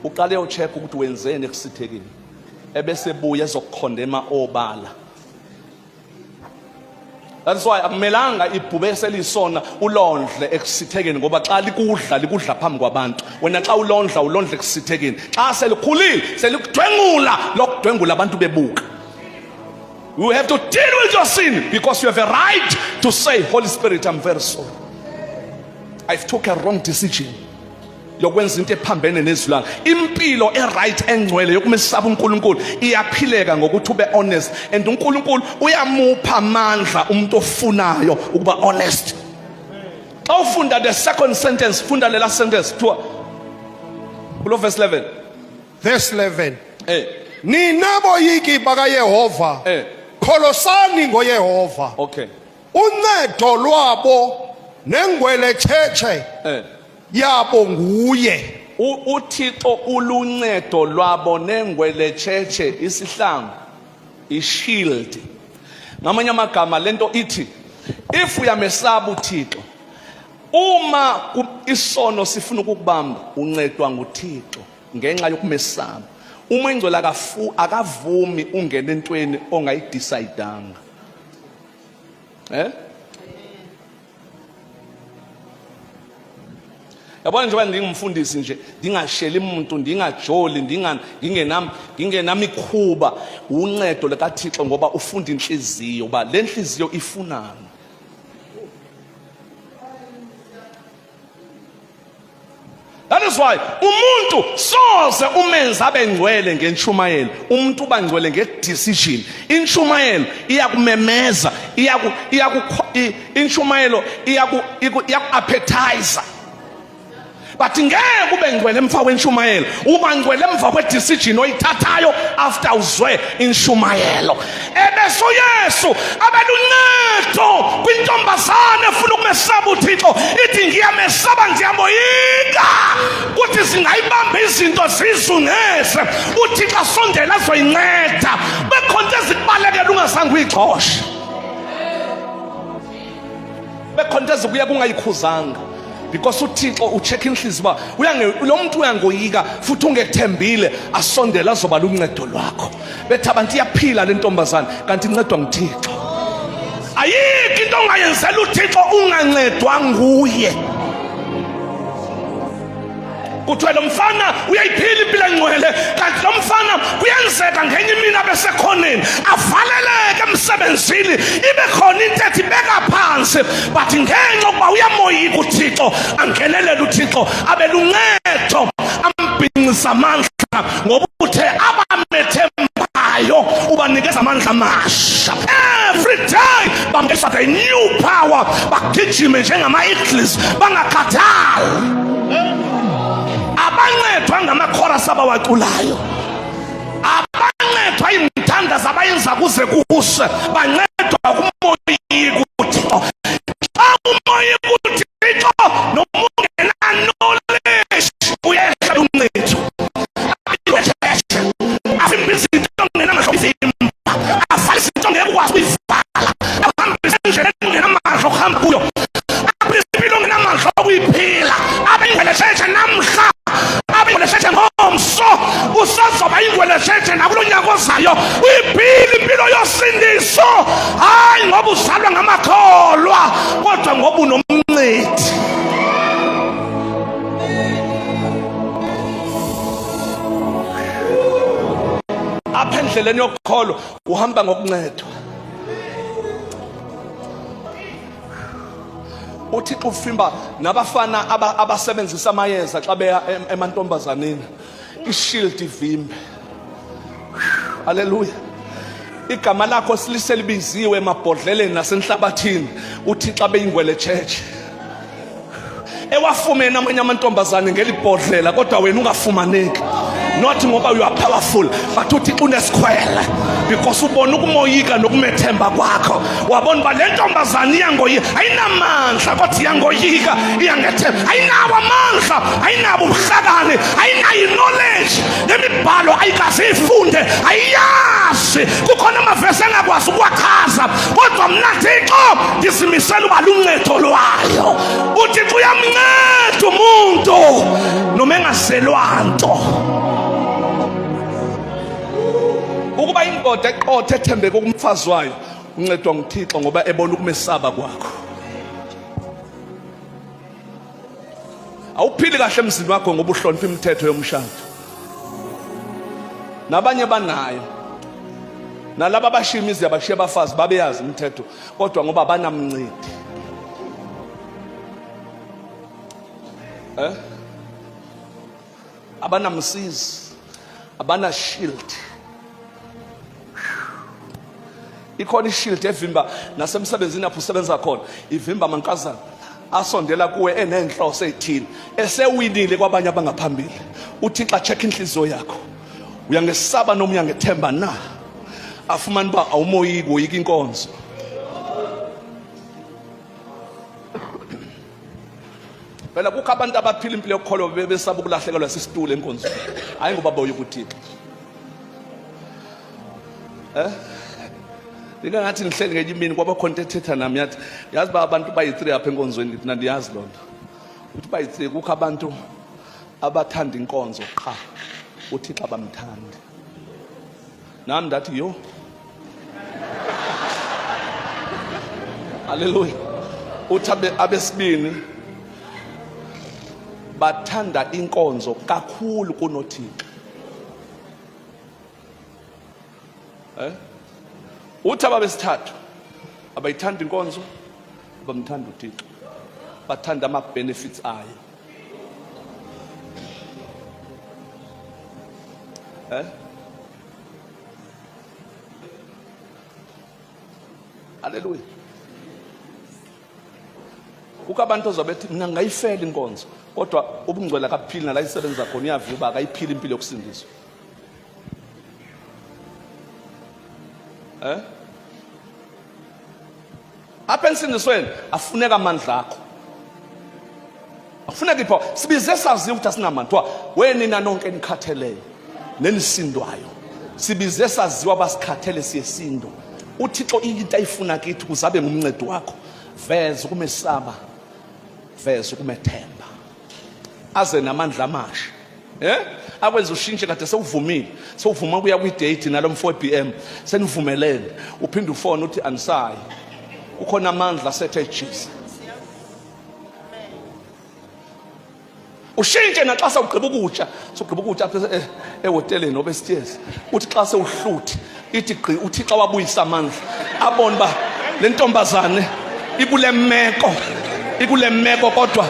Uqale ucheck ukuthi wenzeni ekusithekeni. Ebese buya ezokukhondema obala. That's why akumelanga ibhubesi elisona ulondle ekusithekeni, ngoba xa likudla likudla phambi kwabantu. Wena xa ulondla ulondla ekusithekeni. Xa selikhulile selikudwengula lokudwengula abantu bebuka. You have to deal with your sin because you have a right to say, Holy Spirit, I'm very sorry. I've took a wrong decision. Yokwenza into ephambene nezwi lakhe. Impilo eright engcwele yokumesaba uNkulunkulu iyaphileka ngokuthi ube honest, and uNkulunkulu uyamupha amandla umuntu ofunayo ukuba honest. Xa ufunda the second sentence, funda lela sentence kuthiwa kulo verse 11. Verse 11. Nina boyiki bakaYehova, kholosani ngoYehova. Uncedo lwabo nengweletshetshe yabo nguye. UThixo uluncedo lwabo nengweletshetshe, isihlangu, ishield. Ngamanye amagama lento ithi if uyamesaba uThixo, uma isono sifuna ukukubamba, uncedwa nguThixo ngenxa yokumesaba. Uma ingcwele akavumi ungene entweni ongayidecidanga. Eh? Yabona, njengoba ndingumfundisi nje, ndingasheli umuntu, ndingajoli, ndinga ngingenamikhuba, uncedo likaThixo, ngoba ufunda inhliziyo uba le nhliziyo ifunani. That is why umuntu soze umenze abe ngcwele ngentshumayelo. Umuntu uba ngcwele ngedecision. Intshumayelo iyakumemeza, iyaku iyaku intshumayelo iyaku iyaku-appetizer. But ngeke ube ngcwele emva kwentshumayelo, uba ngcwele emva kwedecision oyithathayo after uzwe intshumayelo. Ebese uYesu abeluncedo kwintombazane efuna ukumesaba uThixo, ithi ngiyamesaba, ndiyamoyika ukuthi zingayibamba izinto zizungeze, uThixo asondele azoyinceda. Bekhona into ezikubalekela ungazange uyixoshe, bekhona into ezikuya kungayikhuzanga, because uThixo ucheck inhliziyo uba lo muntu uyangoyika futhi ungethembile, asondele azoba luncedo lwakho. Bethi abantu iyaphila le ntombazane, kanti incedwa nguThixo. Ayikho into ongayenzela uThixo ungancedwa nguye. Kuthiwe lo mfana uyayiphila impilo engcwele, kanti lo mfana kuyenzeka ngenye imini abesekhoneni avaleleke emsebenzini, ibe khona into ethi beka phansi, but ngenxa yokuba uyamoyika uThixo, angenelele uThixo abe luncedo, ambhincisa amandla, ngoba uthe abamethembayo ubanikeza amandla amasha. Every day bamnikeza the new power, bagijime njengama-eagles, bangakhathali. Abancedwa ngamakhorasi abawaculayo, abancedwa iimthandazo abayenza kuze kuse, bancedwa kumoyika uThixo. Xa umoyika uThixo noma ungenaknowledge, uyehla uncedo, avimba izinto ongenamandla okuvimba, avala izinto ongeke ukwazi ukuyivala, ahambise endleleni ongenamandla okuhamba kuyo, aphile impilo ongenamandla okuyiphila, abe ingwelesheshe namhla, abe ingwelesheshe ngomso, usazoba Uzoba ingwelesheje nakulo nyaka ozayo. Uyiphile impilo yosindiso. Hayi ngoba uzalwa ngamakholwa, kodwa ngoba unomncedi. Apha endleleni yokholo uhamba ngokuncedwa. uthixo ufimba nabafana abasebenzisa amayeza xa beya emantombazaneni ishield ivimbe. Haleluya. Igama lakho siliselibiziwe emabhodleleni nasenhlabathini, uthixo abeyingwele church ewafumene amanye amantombazane ngelibhodlela, kodwa wena ungafumaneki. Not ngoba you are powerful, but uThixo unesikhwele because ubona ukumoyika nokumethemba kwakho. Wabona uba le ntombazane iyangoyika, ayinamandla kodwa iyangoyika, iyangethemba. Ayinawo amandla, ayinabo ubuhlakani, ayinayo knowledge nemibhalo, ayikaze ifunde, ayiyazi. Kukhona amavesi engakwazi ukuwachaza, kodwa mna Thixo ndizimisela uba luncedo lwayo. UThixo uyamnceda umuntu noma engazelwa nto. Ukuba indoda eqotho ethembeke kumfazi wayo, uncedwa nguThixo ngoba ebona ukumesaba kwakho. Awuphili kahle emzini wakho ngoba uhlonipha imithetho yomshado. Nabanye banayo, nalaba abashiya imizi yabashiya abafazi babeyazi imithetho, kodwa ngoba banamncedi abanamsizi, abana shield. Ikhona ishield evimba nasemsebenzini apho usebenza khona, ivimba amankazana asondela kuwe enenhloso ezithile, esewinile kwabanye abangaphambili. UThixo check inhliziyo yakho, uyangesaba noma uyangethemba na? Afumane uba awumoyiki, woyika inkonzo. Phela kukho abantu abaphila impilo yokukholwa bebesaba ukulahlekelwa sisitulo enkonzweni, hayi ngoba boyika uThixo. Ngike ngathi ngihleli ngenye imini, kwaba khona into ethetha nami, yathi yazi ba abantu bayi-3 apha enkonzweni. Ngithi nandiyazi loo nto. Uthi bayi-3, kukho abantu abathanda inkonzo qha, uThixo abamthandi. Nami ndathi yo, haleluya. Uthi abesibini bathanda inkonzo kakhulu kunoThixo. Uthi ababesithathu abayithanda inkonzo, abamthanda uThixo, bathanda ama benefits ayo. Haleluya. Kukho abantu ozobethi mina ngayifela inkonzo, kodwa ubungcwele akaphili nala isebenza khona, uyaviwa uba akayiphili impilo yokusindiswa. Apha ensindisweni afuneka amandla akho, afuneka ipho. Sibize saziwe ukuthi asinamandla. Wenina nonke enikhatheleyo nenisindwayo, sibize saziwa abasikhathele siyesindwa. UThixo into ayifuna kithi ukuze abe ngumncedi wakho, veza ukumesaba, veza ukumethemba, aze namandla amasha. Akwenza ushintshe. Kade sewuvumile, sewuvuma ukuya kwi-date nalo mfo we-BM, senivumelene, uphinde ufone uthi andisayi. Kukhona amandla asethe Jesus. Ushintshe naxa sewugqiba ukutya, sewugqiba ukutya apha ehoteleni noba esitiyezi, uthi xa sewuhluthi ithi gqi uThixo wabuyisa amandla, abone uba le ntombazane ikule meko, ikule meko, kodwa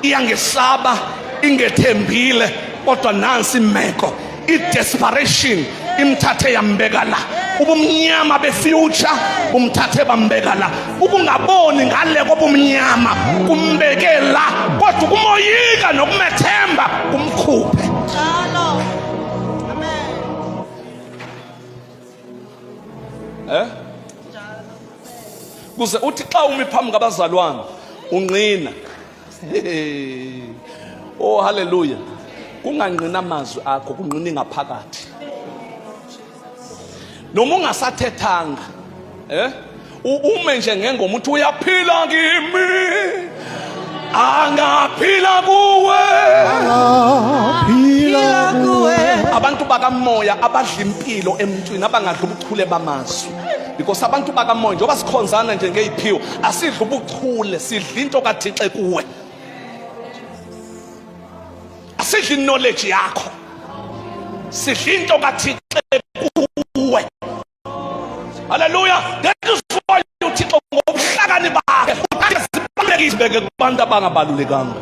iyangesaba, ingethembile, kodwa nansi imeko, i-desperation imthathe yambeka la, ubumnyama befuture bumthathe bambeka la, ukungaboni ngale kobumnyama kumbeke la, kodwa ukumoyika nokumethemba kumkhuphe. Kuze uthi xa umi phambi kwabazalwane unqina. Oh haleluya. Kunganqina amazwi akho, kunqina ngaphakathi. Noma ungasathethanga, ume nje ngengoma uthi uyaphila kimi, angaphila kuwe, Angaphila kuwe. Abantu baka bakamoya abadla impilo emntwini abangadla ubuchule bamazwi because abantu bakamoya njengoba sikhonzana nje ngeyiphiwo asidla ubuchule sidla into kaThixo kuwe asidla knowledge yakho sidla into kaThixo kuwe. Haleluya. That is why uThixo ngobuhlakani bakhe uthathe zibalulekile beke kubantu abangabalulekanga.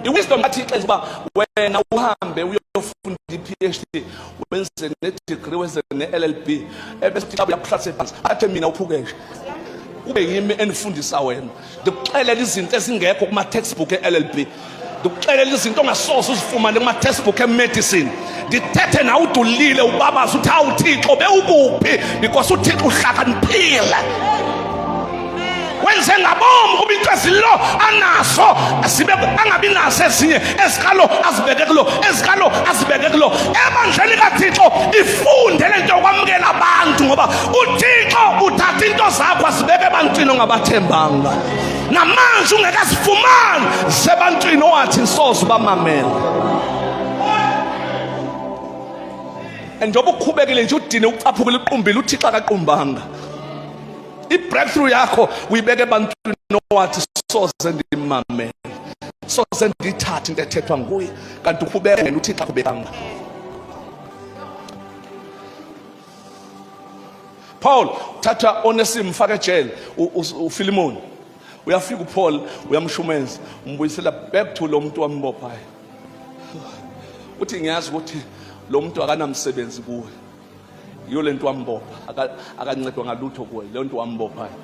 I-wisdom kaThixo uba wena uhambe uyofunda i-PhD wenze ne-degree wenze ne-LLB ebese uThixo uyakuhlalisa phansi athe mina uphukeshe kube yimi enifundisa wena ndikuxelela izinto ezingekho kuma-textbook e-LLB ndikuxelela izinto ongasoze uzifumane kuma-textbook emedicine ndithethe nawe udulile ubabaza uthi hawu thixo bewukuphi because uthixo uhlakaniphile wenze ngabomu kuba into ezilo anazo zibe angabi nazo ezinye ezikalo azibeke kulo ezikalo azibeke kulo ebandleni kathixo ifunde le nto yokwamukela abantu ngoba uthixo uthatha into zakho azibeke ebantwini ongabathembanga namanje ungekazifumani zebantwini owathi nsoze ubamamela njengoba ukhubekile nje udine ucaphukile uqumbile uthixo akaqumbanga i-breakthrough yakho uyibeke ebantwini owathi soze ndimamele soze ndiyithathe into ethethwa nguye kanti ukhubeke yena uthixo akhubekanga. Paul uthatha Onesimu faka ejele uFilimoni uyafika uPaul uyamshumeza umbuyisela back to lo muntu wambophayo uthi ngiyazi ukuthi lo muntu akanamsebenzi kuwe yiyo lento wambopha akancedwa ngalutho kuwe leyo nto wambophayo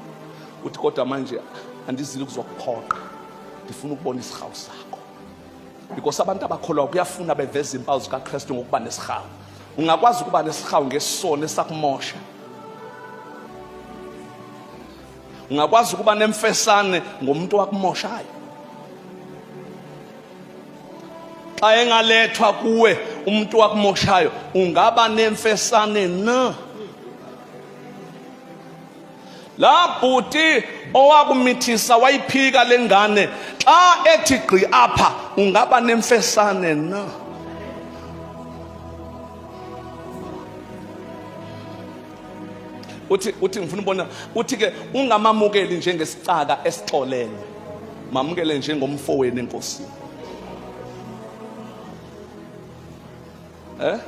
uthi kodwa manje andizile ukuzokuphoqa ndifuna ukubona isihawu sakho because abantu abakholwa kuyafuna beveza impawu zikaKristu ngokuba nesihawu. Ungakwazi ukuba nesihawu ngesono esakumosha. Ungakwazi ukuba nemfesane ngomuntu owakumoshayo. Xa engalethwa kuwe umuntu wakumoshayo ungaba nemfesane na? La bhuti owakumithisa wayiphika lengane xa ethi gqi apha ungaba nemfesane na? Uthi uthi ngifuna ubona uthi ke ungamamukeli njengesicaka esixolelwe mamukele njengomfowenu enkosini. Eh?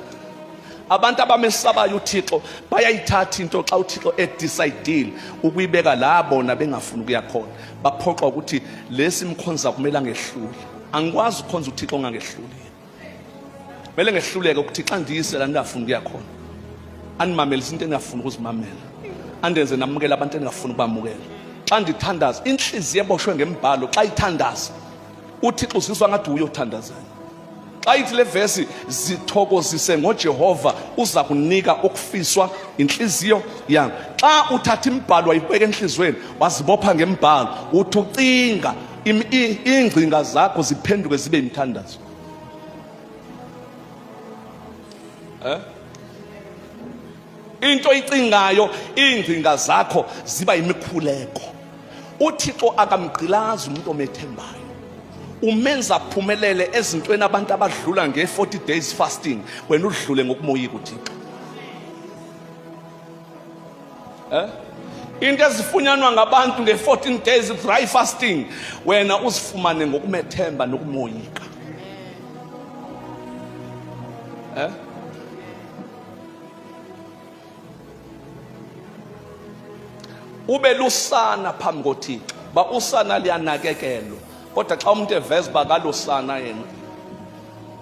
Abantu abamesabayo uThixo bayayithatha into xa uThixo edecide ukuyibeka la bona bengafuni ukuya khona. Baphoqwa ukuthi lesi mkhonza kumele angehlule. Angikwazi ukukhonza uThixo ongangehluli. Kumele ngehluleke ukuthi xa ndiyise la ndingafuni ukuya khona. Animamelise into engafuni ukuzimamela. Andenze namukela abantu engafuni ukubamukela. Xa ndithandaza inhliziyo eboshwe ngembhalo xa ithandaza uThixo uzizwa ngathi uyothandazayo. Xa ithi le vesi zithokozise ngoJehova uza kunika okufiswa inhliziyo yakho. Xa uthatha imibhalo wayibeka enhliziyweni wazibopha ngembhalo uthi ucinga iingcinga zakho ziphenduke zibe imithandazo. Eh? Into oyicingayo iingcinga zakho ziba imikhuleko. uThixo akamgqilazi umuntu omethembayo umenza aphumelele ezintweni abantu abadlula nge-40 days fasting wena udlule ngokumoyika uThixo. Eh, into ezifunyanwa ngabantu nge-14 days dry fasting wena uzifumane ngokumethemba nokumoyika. Eh, ube lusana phambi koThixo ba usana liyanakekelwa kodwa xa umuntu eveza uba kalusana yena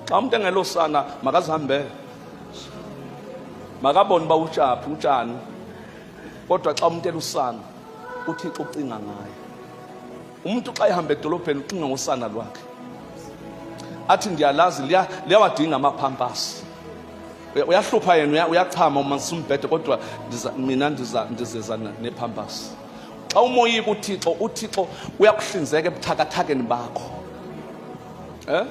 xa umuntu engelosana makazihambele makabone uba utshaphi utshani kodwa xa umuntu elusana uThixo ucinga ngaye. Umuntu xa ehamba edolobheni ucinga ngosana lwakhe athi ndiyalazi liyawadinga amaphampasi uyahlupha yena uyachama umanzisa umbhede kodwa mina ndizeza nephampasi. Xa umoyika uThixo uThixo uyakuhlinzeka ebuthakathakeni bakho. Eh?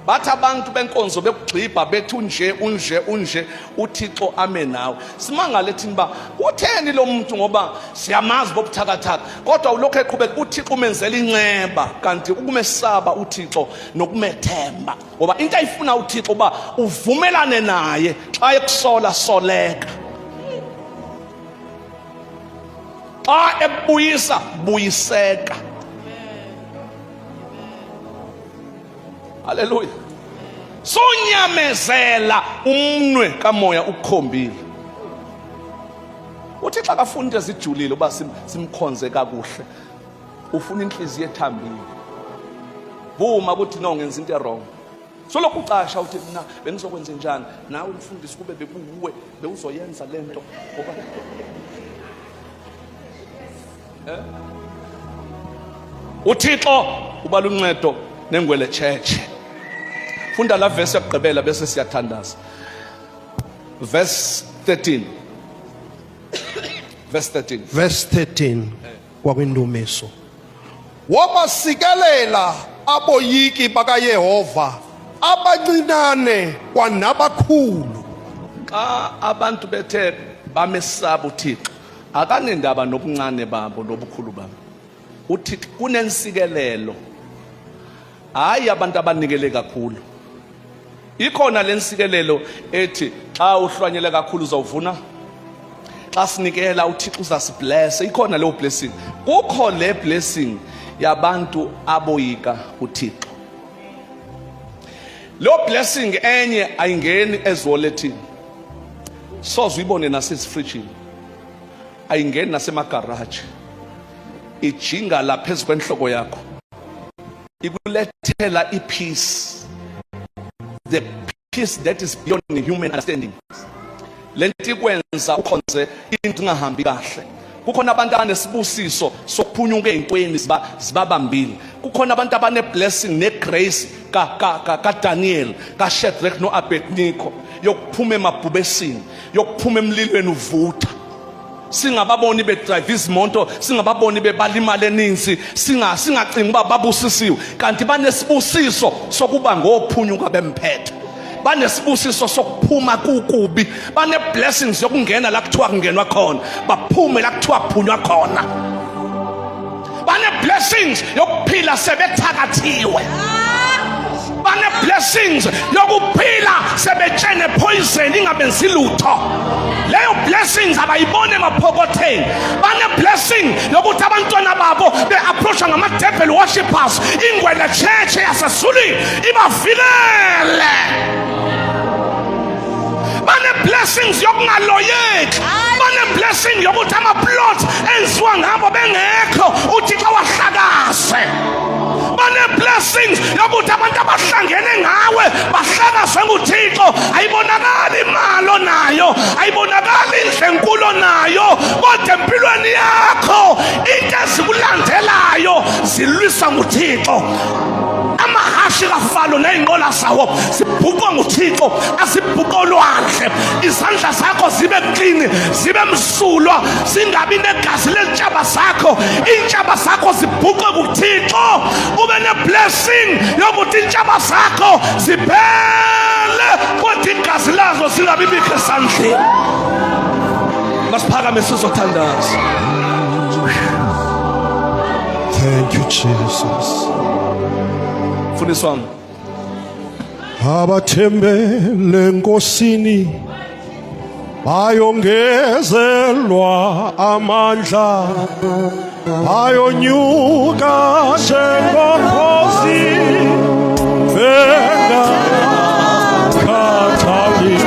Bathi abantu benkonzo bekugxibha bethi unje unje unje uThixo ame nawe. Simangale thina ba utheni lo muntu ngoba siyamazi bobuthakathaka kodwa ulokhu eqhubeka uThixo umenzela inceba kanti ukumesaba uThixo nokumethemba ngoba into ayifuna uThixo uba uvumelane naye xa ekusola soleka xa ekubuyisa buyiseka. Haleluya. Sonyamezela umnwe kamoya ukukhombile. Uthi xa kafuna into ezijulile uba simkhonze kakuhle. Ufuna inhliziyo ethambile. Vuma ukuthi no ngenza into wrong. Solokhu ucasha uthi mina bengizokwenza njani nawe mfundisi kube bekuwuwe bewuzoyenza lento ngoba Eh? uThixo uba luncedo nengwele tshetshe. Funda la verse yokugqibela bese siyathandaza. Verse 13. Verse 13. Verse 13 kwakwindumiso. Wabasikelela aboyiki bakaYehova abancinane kwanabakhulu. Xa abantu bethe bamesaba uThixo akanendaba nobuncane babo nobukhulu babo. UThixo kunensikelelo. Hayi abantu abanikele kakhulu. Ikhona lensikelelo ethi xa uhlwanyele kakhulu uzawuvuna. Xa sinikela uThixo uzasibless. Ikhona leyo blessing. Kukho le blessing yabantu aboyika uThixo. Lo blessing enye ayingeni eziwolethini. Soze uyibone nasezifrijini. Ayingeni nasemagaraji. Ijinga la phezu kwenhloko yakho. Ikulethela ipeace. The peace that is beyond human understanding. Lento ikwenza ukhonze into ingahambi kahle. Kukhona abantu abanesibusiso sokuphunyuka ey'ntweni zibabambile. Kukhona abantu abane-blessing ne-grace kaDaniel, ka kaShadrach no-Abednego yokuphuma emabhubesini, yokuphuma emlilweni uvutha. Singababoni bedrive izimoto, singababoni bebala imali eninzi, singacingi uba babusisiwe, kanti banesibusiso sokuba ngophunyuka bemphethe. Banesibusiso sokuphuma kukubi, bane-blessings yokungena la kuthiwa kungenwa khona, baphume la kuthiwa kuphunywa khona. Bane-blessings yokuphila sebethakathiwe. Bane-blessings yokuphila sebetshene poison ingabenzi lutho. Leyo blessings abayiboni emaphokotheni. Bane-blessing yokuthi abantwana babo be-approachwa ngama-devil worshippers, ingwele church yasezulwini ibavikele. Bane-blessings yokungaloyeki. Bane-blessing yokuthi ama-plot enziwa ngabo bengekho uThixo awahlakaze. Bane-blessings yokuthi abantu abahlangene ngawe bahlakazwe nguThixo. Ayibonakali imali onayo, ayibonakali indlu enkulu onayo, kodwa empilweni yakho into ezikulandelayo zilwiswa nguThixo. Amahashi kaFaro ney'nqola zawo zibhuqwa nguThixo, azibhuqa olwandle. Izandla zakho zibe clean, zibe msulwa, zingabi negazi lezintshaba zakho. Iy'ntshaba zakho zibhuqwe nguThixo, ube ne-blessing yokuthi iy'ntshaba zakho ziphele, kodwa igazi lazo singabi bikho esandleni. Masiphakame sizothandaza. Thank you Jesus. Mfundisi wami, Abathembele eNkosini bayongezelwa amandla, bayonyuka njengokhozi bengakhathali,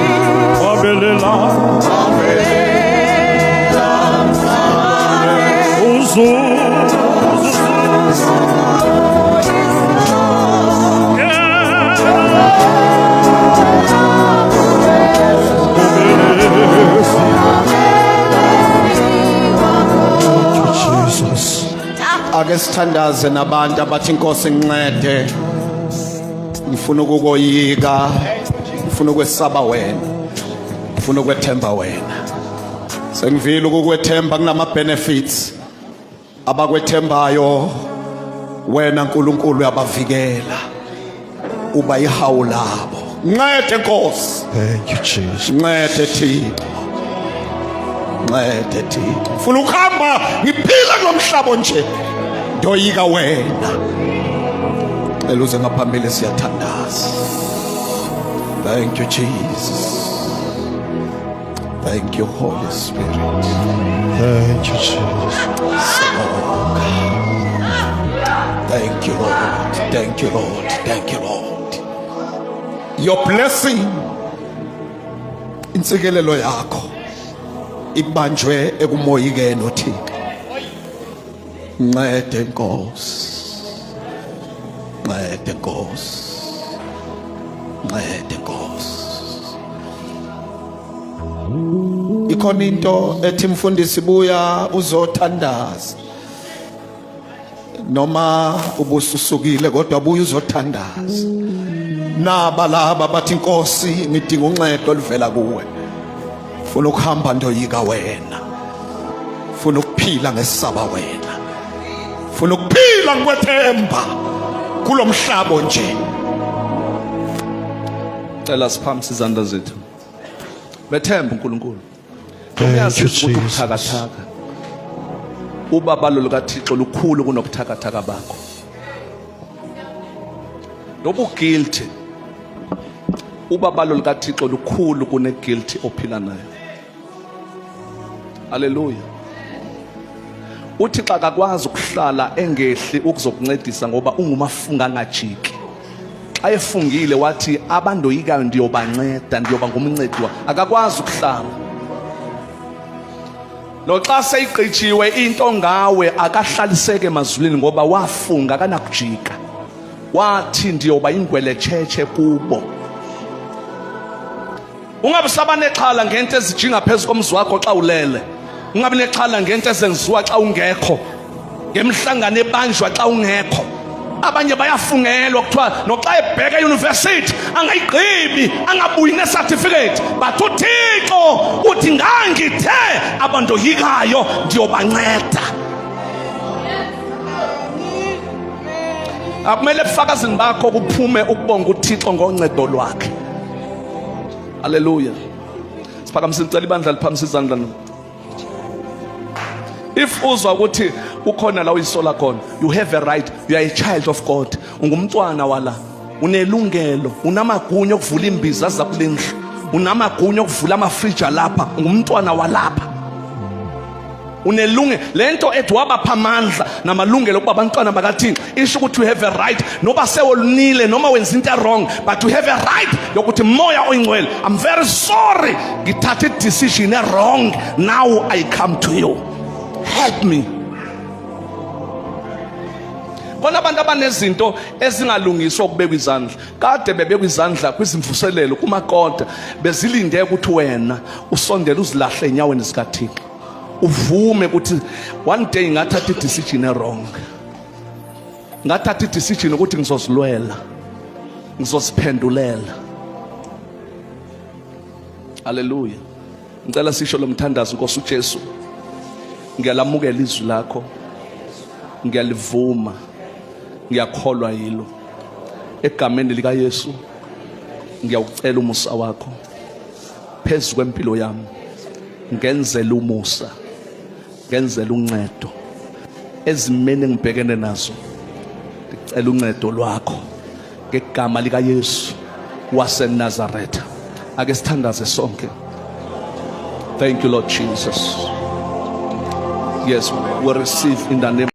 babelela uzuzu. Jesus. Ake sithandaze nabantu abathi inkosi ngincede, ngifuna ukukoyika, ngifuna ukwesaba wena, ngifuna ukwethemba wena. Sengivile ukukwethemba kunama benefits. Abakwethembayo wena nkulunkulu uyabavikela. Uba ihawu labo. Ncede Nkosi. Thank you, Jesus. Ncede Thixo. Ncede Thixo. Funa ukuhamba ngiphila kulomhlaba nje. Ndoyika wena. Cela uze ngaphambili siyathandaza. Thank you, Jesus. Thank you, Holy Spirit. Thank you, Jesus. Siyabonga. Thank you, Lord. Thank you, Lord. Thank you, Lord. Your blessing, insikelelo yakho ibanjwe ekumoyikeni uThixo. Ncede Nkosi. Ncede Nkosi. Ncede Nkosi. Ikhona into ethi mfundisi buya uzothandaza. Noma ubususukile kodwa buya uzothandaza. Naba laba bathi Nkosi ngidinga uncedo oluvela kuwe. Funa ukuhamba ndoyika wena. Funa ukuphila ngesaba wena. Funa ukuphila ngikwethemba kulomhlaba nje. Cela siphamise izandla zethu. Bethemba uNkulunkulu. Thank you, Uyazi ukuthi Jesus. ubuthakathaka. Ubabalo lukaThixo lukhulu kunobuthakathaka bakho. Nobu guilty. Ubabalo lukaThixo lukhulu kune guilty ophila nayo. Hallelujah. UThixo akakwazi ukuhlala engehli ukuzokuncedisa ngoba ungumafunga angajiki. Xa efungile wathi abandoyikayo ndiyobanceda, ndiyoba ngumncedi wa. Akakwazi ukuhlala. Noxa seyigqitshiwe into ngawe akahlaliseke emazulwini ngoba wafunga akanakujika. Wathi ndiyoba ingweletshetshe kubo. Ungabe usaba nexhala ngento ezijinga phezu komzi wakho xa ulele. Ungabe nexhala ngento ezenziwa xa ungekho. Ngemhlangano ebanjwa xa ungekho. Abanye bayafungelwa kuthiwa noxa ebheka euniversity angayigqibi angabuyi necertificate, but uThixo uthi ngangithe abandoyikayo ndiyobanceda. Akumele ebufakazini bakho kuphume ukubonga uThixo ngoncedo lwakhe. Haleluya. Siphakamise, cela ibandla liphakamisa izandla. If uzwa ukuthi ukhona la uyisola khona, you have a right, you are a child of God, ungumntwana wala, unelungelo, unamagunya okuvula imbiza zakulendlu, unamagunya okuvula amafriji lapha, ungumntwana walapha, unelungelo. Lento ethi wabapha amandla namalungelo okuba abantwana bakaThixo isho ukuthi you have a right, noba sewolunile noma wenza into wrong, but you have a right yokuthi, "Moya oyingcwele, I'm very sorry, ngithathe decision wrong. Now I come to you, help me." Khona abantu abanezinto ezingalungiswa ukubekwa izandla, kade bebekwa izandla kwizimvuselelo kumakoda, bezilinde ukuthi wena usondele uzilahle enyaweni zikaThixo, uvume ukuthi one day ngathatha i-decision wrong, ngathatha i-decision ukuthi ngizozilwela, ngizoziphendulela. Haleluya. Ngicela sisho lo mthandazo: Nkosi uJesu, ngiyalamukela izwi lakho, ngiyalivuma, ngiyakholwa yilo. Egameni lika Yesu ngiyawucela umusa wakho phezu kwempilo yami. Ngenzela umusa, ngenzela uncedo ezimeni engibhekene nazo. Ngicela uncedo lwakho ngegama lika Yesu waseNazaretha. Ake sithandaze sonke. Thank you, Lord Jesus. Yes, we receive in the name